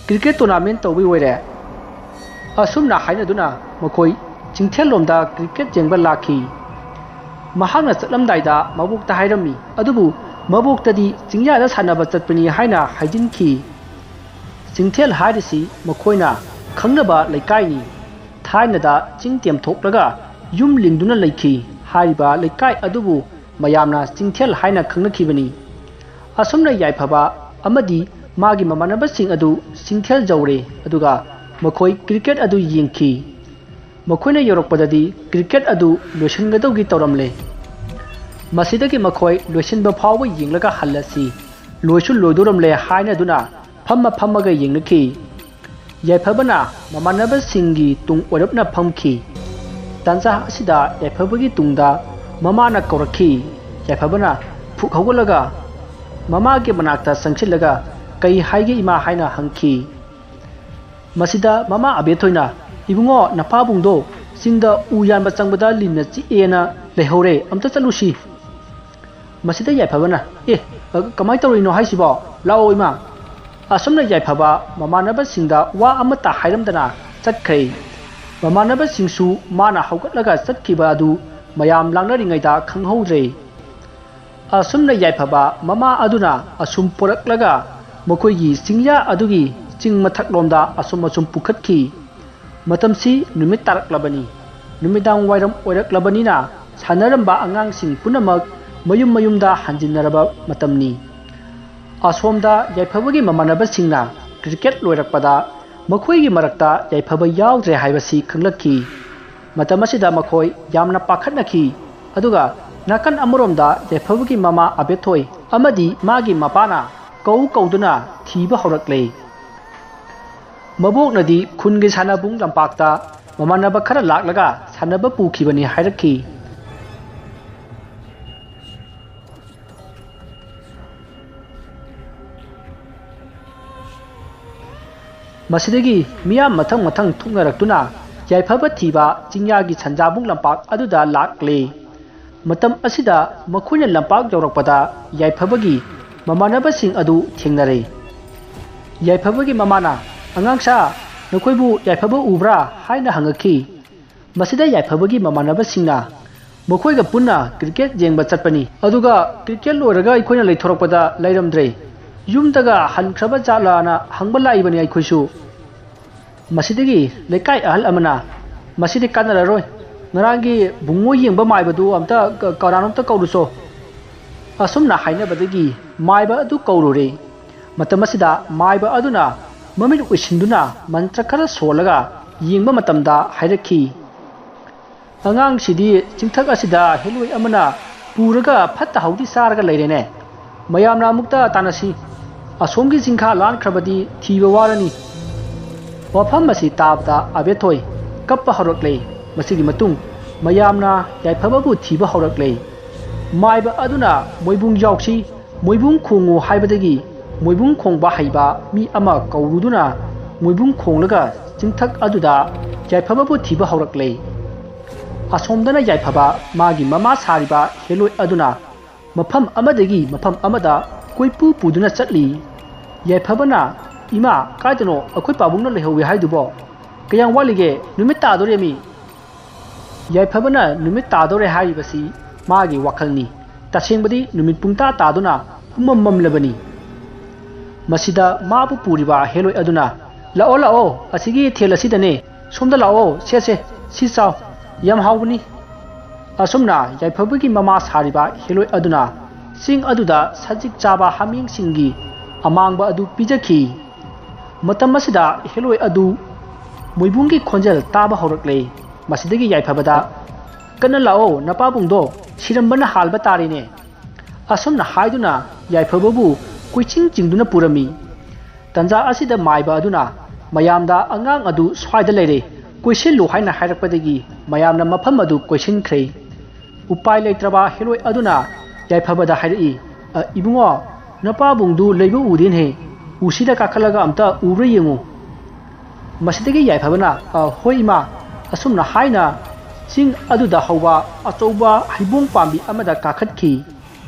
Cricket tournament ꯇꯧꯕꯩ ꯑꯣꯏꯔꯦ"꯫ ꯑꯁꯨꯝꯅ ꯍꯥꯏꯅꯗꯨꯅ ꯃꯈꯣꯏ ꯆꯤꯡꯊꯦꯜꯂꯣꯝꯗ cricket ꯌꯦꯡꯕ ꯂꯥꯛꯈꯤ꯫ ꯃꯍꯥꯛꯅ ꯆꯠꯂꯝꯗꯥꯏꯗ ꯃꯕꯣꯛꯇ ꯍꯥꯏꯔꯝꯃꯤ, ꯑꯗꯨꯕꯨ ꯃꯕꯣꯛꯇꯗꯤ ꯆꯤꯡꯌꯥꯗ ꯁꯥꯟꯅꯕ ꯆꯠꯄꯅꯤ ꯍꯥꯏꯅ ꯍꯥꯏꯖꯤꯟꯈꯤ꯫ ꯆꯤꯡꯊꯦꯜ ꯍꯥꯏꯔꯤꯁꯤ ꯃꯈꯣꯏꯅ ꯈꯪꯅꯕ ꯂꯩꯀꯥꯏꯅꯤ꯫ ꯊꯥꯏꯅꯗ ꯆꯤꯡ ꯇꯦꯝꯊꯣꯛꯂꯒ ꯌꯨꯝ ꯂꯤꯡꯗꯨꯅ ꯂꯩꯈꯤ꯫ ꯍꯥꯏꯔꯤꯕ ꯂꯩꯀꯥꯏ ꯑꯗꯨꯕꯨ ꯃꯌꯥꯝꯅ ꯆꯤꯡꯊꯦꯜ ꯍꯥꯏꯅ ꯈꯪꯅꯈꯤꯕꯅꯤ꯫ ꯑꯁꯨꯝꯅ ꯌꯥꯏꯐꯕ ꯑꯃꯗꯤ ꯃꯥꯒꯤ ꯃꯃꯥꯟꯅꯕꯁꯤꯡ ꯑꯗꯨ ꯆꯤꯡꯊꯦꯜ ꯌꯧꯔꯦ, ꯑꯗꯨꯒ ꯃꯈꯣꯏ ꯀ꯭ꯔꯤꯀꯦꯠ ꯑꯗꯨ ꯌꯦꯡꯈꯤ꯫ ꯃꯈꯣꯏꯅ ꯌꯧꯔꯛꯄꯗꯗꯤ ꯀ꯭ꯔꯤꯀꯦꯠ ꯑꯗꯨ ꯂꯣꯏꯁꯤꯟꯒꯗꯧꯒꯤ ꯇꯧꯔꯝꯂꯦ꯫ ꯃꯁꯤꯗꯒꯤ ꯃꯈꯣꯏ ꯂꯣꯏꯁꯤꯟꯕ ꯐꯥꯎꯕ ꯌꯦꯡꯂꯒ ꯍꯜꯂꯁꯤ, ꯂꯣꯏꯁꯨ ꯂꯣꯏꯗꯧꯔꯝꯂꯦ ꯍꯥꯏꯅꯗꯨꯅ ꯐꯝꯃ ꯐꯝꯃꯒ ꯌꯦꯡꯅꯈꯤ꯫ ꯌꯥꯏꯐꯕꯅ ꯃꯃꯥꯟꯅꯕꯁꯤꯡꯒꯤ ꯇꯨꯡ ꯑꯣꯏꯔꯞꯅ ꯐꯝꯈꯤ꯫ ꯇꯥꯟꯖꯥ ꯑꯁꯤꯗ ꯌꯥꯏꯐꯕꯒꯤ ꯇꯨꯡꯗ ꯃꯃꯥꯅ ꯀꯧꯔꯛꯈꯤ꯫ ꯌꯥꯏꯐꯕꯅ ꯐꯨꯛ ꯍꯧꯒꯠꯂꯒ ꯃꯃꯥꯒꯤ ꯃꯅꯥꯛꯇ ꯆꯪꯁꯤꯜꯂꯒ, "ꯀꯩ ꯍꯥꯏꯒꯦ ꯏꯃꯥ?" ꯍꯥꯏꯅ ꯍꯪꯈꯤ꯫ ꯃꯁꯤꯗ ꯃꯃꯥ ꯑꯕꯦꯊꯣꯏꯅ, "ꯏꯕꯨꯡꯉꯣ, ꯅꯄꯥꯕꯨꯡꯗꯣ ꯆꯤꯡꯗ ꯎ ꯌꯥꯟꯕ ꯆꯪꯕꯗ ꯂꯤꯟꯅ ꯆꯤꯛꯑꯦꯅ ꯂꯩꯍꯧꯔꯦ, ꯑꯝꯇ ꯆꯠꯂꯨꯁꯤ꯫" ꯃꯁꯤꯗ ꯌꯥꯏꯐꯕꯅ, "ꯑꯦ, ꯀꯃꯥꯏꯅ ꯇꯧꯔꯤꯅꯣ ꯍꯥꯏꯁꯤꯕꯣ? ꯂꯥꯛꯑꯣ ꯏꯃꯥ꯫" ꯑꯁꯨꯝꯅ ꯌꯥꯏꯐꯕ ꯃꯃꯥꯟꯅꯕꯁꯤꯡꯗ ꯋꯥ ꯑꯃꯠꯇ ꯍꯥꯏꯔꯝꯗꯅ ꯆꯠꯈ꯭ꯔꯦ꯫ ꯃꯃꯥꯟꯅꯕꯁꯤꯡꯁꯨ ꯃꯥꯅ ꯍꯧꯒꯠꯂꯒ ꯆꯠꯈꯤꯕ ꯑꯗꯨ ꯃꯌꯥꯝ ꯂꯥꯡꯅꯔꯤꯉꯩꯗ ꯈꯪꯍꯧꯗ꯭ꯔꯦ꯫ ꯑꯁꯨꯝꯅ ꯌꯥꯏꯐꯕ ꯃꯃꯥ ꯑꯗꯨꯅ ꯑꯁꯨꯝ ꯄꯣꯔꯛꯂꯒ ꯃꯈꯣꯏꯒꯤ ꯆꯤꯡꯌꯥ ꯑꯗꯨꯒꯤ ꯆꯤꯡ ꯃꯊꯛꯂꯣꯝꯗ ꯑꯁꯨꯝ ꯑꯁꯨꯝ ꯄꯨꯈꯠꯈꯤ꯫ ꯃꯇꯝꯁꯤ ꯅꯨꯃꯤꯠ ꯇꯥꯔꯛꯂꯕꯅꯤ꯫ ꯅꯨꯃꯤꯗꯥꯡ ꯋꯥꯏꯔꯝ ꯑꯣꯏꯔꯛꯂꯕꯅꯤꯅ ꯁꯥꯟꯅꯔꯝꯕ ꯑꯉꯥꯡꯁꯤꯡ ꯄꯨꯝꯅꯃꯛ ꯃꯌꯨꯝ ꯃꯌꯨꯝꯗ ꯍꯟꯖꯤꯟꯅꯔꯕ ꯃꯇꯝꯅꯤ꯫ ꯑꯁꯣꯝꯗ ꯌꯥꯏꯐꯕꯒꯤ ꯃꯃꯥꯟꯅꯕꯁꯤꯡꯅ ꯀ꯭ꯔꯤꯀꯦꯠ ꯂꯣꯏꯔꯛꯄꯗ ꯃꯈꯣꯏꯒꯤ ꯃꯔꯛꯇ ꯌꯥꯏꯐꯕ ꯌꯥꯎꯗ꯭ꯔꯦ ꯍꯥꯏꯕꯁꯤ ꯈꯪꯂꯛꯈꯤ꯫ ꯃꯇꯝ ꯑꯁꯤꯗ ꯃꯈꯣꯏ ꯌꯥꯝꯅ ꯄꯥꯈꯠꯅꯈꯤ꯫ ꯑꯗꯨꯒ ꯅꯥꯀꯟ ꯑꯃꯔꯣꯝꯗ ꯌꯥꯏꯐꯕꯒꯤ ꯃꯃꯥ ꯑꯕꯦꯊꯣꯏ ꯑꯃꯗꯤ ꯃꯥꯒꯤ ꯃꯄꯥꯅ ꯀꯧ ꯀꯧꯗꯨꯅ ꯊꯤꯕ ꯍꯧꯔꯛꯂꯦ꯫ ꯃꯕꯣꯛꯅꯗꯤ ꯈꯨꯟꯒꯤ ꯁꯥꯟꯅꯕꯨꯡ ꯂꯝꯄꯥꯛꯇ ꯃꯃꯥꯟꯅꯕ ꯈꯔ ꯂꯥꯛꯂꯒ ꯁꯥꯟꯅꯕ ꯄꯨꯈꯤꯕꯅꯤ ꯍꯥꯏꯔꯛꯈꯤ꯫ ꯃꯁꯤꯗꯒꯤ ꯃꯤꯌꯥꯝ ꯃꯊꯪ ꯃꯊꯪ ꯊꯣꯛꯅꯔꯛꯇꯨꯅ ꯌꯥꯏꯐꯕ ꯊꯤꯕ ꯆꯤꯡꯌꯥꯒꯤ ꯁꯟꯖꯥꯕꯨꯡ ꯂꯝꯄꯥꯛ ꯑꯗꯨꯗ ꯂꯥꯛꯂꯦ꯫ ꯃꯇꯝ ꯑꯁꯤꯗ ꯃꯈꯣꯏꯅ ꯂꯝꯄꯥꯛ ꯌꯧꯔꯛꯄꯗ ꯌꯥꯏꯐꯕꯒꯤ ꯃꯃꯥꯟꯅꯕꯁꯤꯡ ꯑꯗꯨ ꯊꯦꯡꯅꯔꯦ꯫ ꯌꯥꯏꯐꯕꯒꯤ ꯃꯃꯥꯅ, "ꯑꯉꯥꯡꯁꯥ, ꯅꯈꯣꯏꯕꯨ ꯌꯥꯏꯐꯕ ꯎꯕ꯭ꯔꯥ?" ꯍꯥꯏꯅ ꯍꯪꯉꯛꯈꯤ꯫ ꯃꯁꯤꯗ ꯌꯥꯏꯐꯕꯒꯤ ꯃꯃꯥꯟꯅꯕꯁꯤꯡꯅ, ꯃꯈꯣꯏꯒ ꯄꯨꯟꯅ ꯀ꯭ꯔꯤꯀꯦꯠ ꯌꯦꯡꯕ ꯆꯠꯄꯅꯤ꯫ ꯑꯗꯨꯒ ꯀ꯭ꯔꯤꯀꯦꯠ ꯂꯣꯏꯔꯒ ꯑꯩꯈꯣꯏꯅ ꯂꯩꯊꯣꯔꯛꯄꯗ ꯂꯩꯔꯝꯗ꯭ꯔꯦ꯫ ꯌꯨꯝꯗꯒ ꯍꯟꯈ꯭ꯔꯕ ꯖꯥꯠꯂꯥꯅ ꯍꯪꯕ ꯂꯥꯛꯏꯕꯅꯤ ꯑꯩꯈꯣꯏꯁꯨ꯫ ꯃꯁꯤꯗꯒꯤ ꯂꯩꯀꯥꯏ ꯑꯍꯜ ꯑꯃꯅ, "ꯃꯁꯤꯗꯤ ꯀꯥꯟꯅꯔꯔꯣꯏ, ꯉꯔꯥꯡꯒꯤ ꯕꯨꯡꯉꯣ ꯌꯦꯡꯕ ꯃꯥꯏꯕꯗꯨ ꯑꯝꯇ ꯀ-, ꯀꯅꯥꯅꯣꯝꯇ ꯀꯧꯔꯨꯆꯣ"꯫ ꯑꯁꯨꯝꯅ ꯍꯥꯏꯅꯕꯗꯒꯤ ꯃꯥꯏꯕ ꯑꯗꯨ ꯀꯧꯔꯨꯔꯦ꯫ ꯃꯇꯝ ꯑꯁꯤꯗ ꯃꯥꯏꯕ ꯑꯗꯨꯅ ꯃꯃꯤꯠ ꯎꯏꯁꯤꯟꯗꯨꯅ ꯃꯟꯇ꯭ꯔ ꯈꯔ ꯁꯣꯜꯂꯒ ꯌꯦꯡꯕ ꯃꯇꯝꯗ ꯍꯥꯏꯔꯛꯈꯤ, "ꯑꯉꯥꯡꯁꯤꯗꯤ ꯆꯤꯡꯊꯛ ꯑꯁꯤꯗ ꯍꯦꯂꯣꯏ ꯑꯃꯅ ꯄꯨꯔꯒ ꯐꯠꯇ ꯍꯥꯎꯗꯤ ꯆꯥꯔꯒ ꯂꯩꯔꯦꯅꯦ꯫ ꯃꯌꯥꯝꯅ ꯑꯃꯨꯛꯇ ꯇꯥꯟꯅꯁꯤ꯫ ꯑꯁꯣꯝꯒꯤ ꯆꯤꯡꯈꯥ ꯂꯥꯟꯈ꯭ꯔꯕꯗꯤ ꯊꯤꯕ ꯋꯥꯔꯅꯤ"꯫ ꯋꯥꯐꯝ ꯑꯁꯤ ꯇꯥꯕꯗ ꯑꯕꯦꯊꯣꯏ ꯀꯞꯄ ꯍꯧꯔꯛꯂꯦ꯫ ꯃꯁꯤꯒꯤ ꯃꯇꯨꯡ ꯃꯌꯥꯝꯅ ꯌꯥꯏꯐꯕꯕꯨ ꯊꯤꯕ ꯍꯧꯔꯛꯂꯦ꯫ ꯃꯥꯏꯕ ꯑꯗꯨꯅ ꯃꯣꯏꯕꯨꯡ ꯌꯥꯎꯁꯤ, ꯃꯣꯏꯕꯨꯡ ꯈꯣꯡꯉꯨ ꯍꯥꯏꯕꯗꯒꯤ ꯃꯣꯏꯕꯨꯡ ꯈꯣꯡꯕ ꯍꯩꯕ ꯃꯤ ꯑꯃ ꯀꯧꯔꯨꯗꯨꯅ ꯃꯣꯏꯕꯨꯡ ꯈꯣꯡꯂꯒ ꯆꯤꯡꯊꯛ ꯑꯗꯨꯗ ꯌꯥꯏꯐꯕꯕꯨ ꯊꯤꯕ ꯍꯧꯔꯛꯂꯦ꯫ ꯑꯁꯣꯝꯗꯅ ꯌꯥꯏꯐꯕ ꯃꯥꯒꯤ ꯃꯃꯥ ꯁꯥꯔꯤꯕ ꯍꯦꯂꯣꯏ ꯑꯗꯨꯅ ꯃꯐꯝ ꯑꯃꯗꯒꯤ ꯃꯐꯝ ꯑꯃꯗ ꯀꯣꯏꯄꯨ ꯄꯨꯗꯨꯅ ꯆꯠꯂꯤ꯫ ꯌꯥꯏꯐꯕꯅ, "ꯏꯃꯥ, ꯀꯥꯏꯗꯅꯣ ꯑꯩꯈꯣꯏ ꯄꯥꯕꯨꯡꯅ ꯂꯩꯍꯧꯋꯤ ꯍꯥꯏꯗꯨꯕꯣ? ꯀꯌꯥꯝ ꯋꯥꯠꯂꯤꯒꯦ? ꯅꯨꯃꯤꯠ ꯇꯥꯗꯣꯔꯦꯃꯤ!" ꯌꯥꯏꯐꯕꯅ ꯅꯨꯃꯤꯠ ꯇꯥꯗꯣꯔꯦ ꯍꯥꯏꯔꯤꯕꯁꯤ ꯃꯥꯒꯤ ꯋꯥꯈꯜꯅꯤ꯫ ꯇꯁꯦꯡꯕꯗꯤ ꯅꯨꯃꯤꯠ ꯄꯨꯡꯇꯥ ꯇꯥꯗꯨꯅ ꯄꯨꯝꯃꯝ ꯃꯝꯂꯕꯅꯤ꯫ ꯃꯁꯤꯗ ꯃꯥꯕꯨ ꯄꯨꯔꯤꯕ ꯍꯦꯂꯣꯏ ꯑꯗꯨꯅ, "ꯂꯥꯛꯑꯣ, ꯂꯥꯛꯑꯣ, ꯑꯁꯤꯒꯤ ꯊꯦꯜ ꯑꯁꯤꯗꯅꯦ, ꯁꯣꯝꯗ ꯂꯥꯛꯑꯣ, ꯁꯦ, ꯁꯦ, ꯁꯤ ꯆꯥꯎ, ꯌꯥꯝ ꯍꯥꯎꯕꯅꯤ"꯫ ꯑꯁꯨꯝꯅ ꯌꯥꯏꯐꯕꯒꯤ ꯃꯃꯥ ꯁꯥꯔꯤꯕ ꯍꯦꯂꯣꯏ ꯑꯗꯨꯅ ꯆꯤꯡ ꯑꯗꯨꯗ ꯁꯖꯤꯛ ꯆꯥꯕ ꯍꯥꯃꯦꯡꯁꯤꯡꯒꯤ ꯑꯃꯥꯡꯕ ꯑꯗꯨ ꯄꯤꯖꯈꯤ꯫ ꯃꯇꯝ ꯑꯁꯤꯗ ꯍꯦꯂꯣꯏ ꯑꯗꯨ ꯃꯣꯏꯕꯨꯡꯒꯤ ꯈꯣꯟꯖꯦꯜ ꯇꯥꯕ ꯍꯧꯔꯛꯂꯦ꯫ ꯃꯁꯤꯗꯒꯤ ꯌꯥꯏꯐꯕꯗ, "ꯀꯟꯅ ꯂꯥꯛꯑꯣ, ꯅꯄꯥꯕꯨꯡꯗꯣ ꯁꯤꯔꯝꯕꯅ ꯍꯥꯜꯕ ꯇꯥꯔꯦꯅꯦ"꯫ ꯑꯁꯨꯝꯅ ꯍꯥꯏꯗꯨꯅ ꯌꯥꯏꯐꯕꯕꯨ ꯀꯣꯏꯆꯤꯡ ꯆꯤꯡꯗꯨꯅ ꯄꯨꯔꯝꯃꯤ꯫ ꯇꯟꯖꯥ ꯑꯁꯤꯗ ꯃꯥꯏꯕ ꯑꯗꯨꯅ ꯃꯌꯥꯝꯗ, "ꯑꯉꯥꯡ ꯑꯗꯨ ꯁ꯭ꯋꯥꯏꯗ ꯂꯩꯔꯦ, ꯀꯣꯏꯁꯤꯜꯂꯨ" ꯍꯥꯏꯅ ꯍꯥꯏꯔꯛꯄꯗꯒꯤ ꯃꯌꯥꯝꯅ ꯃꯐꯝ ꯑꯗꯨ ꯀꯣꯏꯁꯤꯟꯈ꯭ꯔꯦ꯫ ꯎꯄꯥꯏ ꯂꯩꯇ꯭ꯔꯕ ꯍꯦꯂꯣꯏ ꯑꯗꯨꯅ ꯌꯥꯏꯐꯕꯗ ꯍꯥꯏꯔꯛꯏ, "ꯑ, ꯏꯕꯨꯡꯉꯣ, ꯅꯄꯥꯕꯨꯡꯗꯨ ꯂꯩꯕ ꯎꯗꯦꯅꯦ, ꯎꯁꯤꯗ ꯀꯥꯈꯠꯂꯒ ꯑꯝꯇ ꯎꯕ꯭ꯔꯥ ꯌꯦꯡꯉꯨ"꯫ ꯃꯁꯤꯗꯒꯤ ꯌꯥꯏꯐꯕꯅ, "ꯑ, ꯍꯣꯏ ꯏꯃꯥ", ꯑꯁꯨꯝꯅ ꯍꯥꯏꯅ ꯆꯤꯡ ꯑꯗꯨꯗ ꯍꯧꯕ ꯑꯆꯧꯕ ꯍꯩꯕꯣꯡ ꯄꯥꯝꯕꯤ ꯑꯃꯗ ꯀꯥꯈꯠꯈꯤ꯫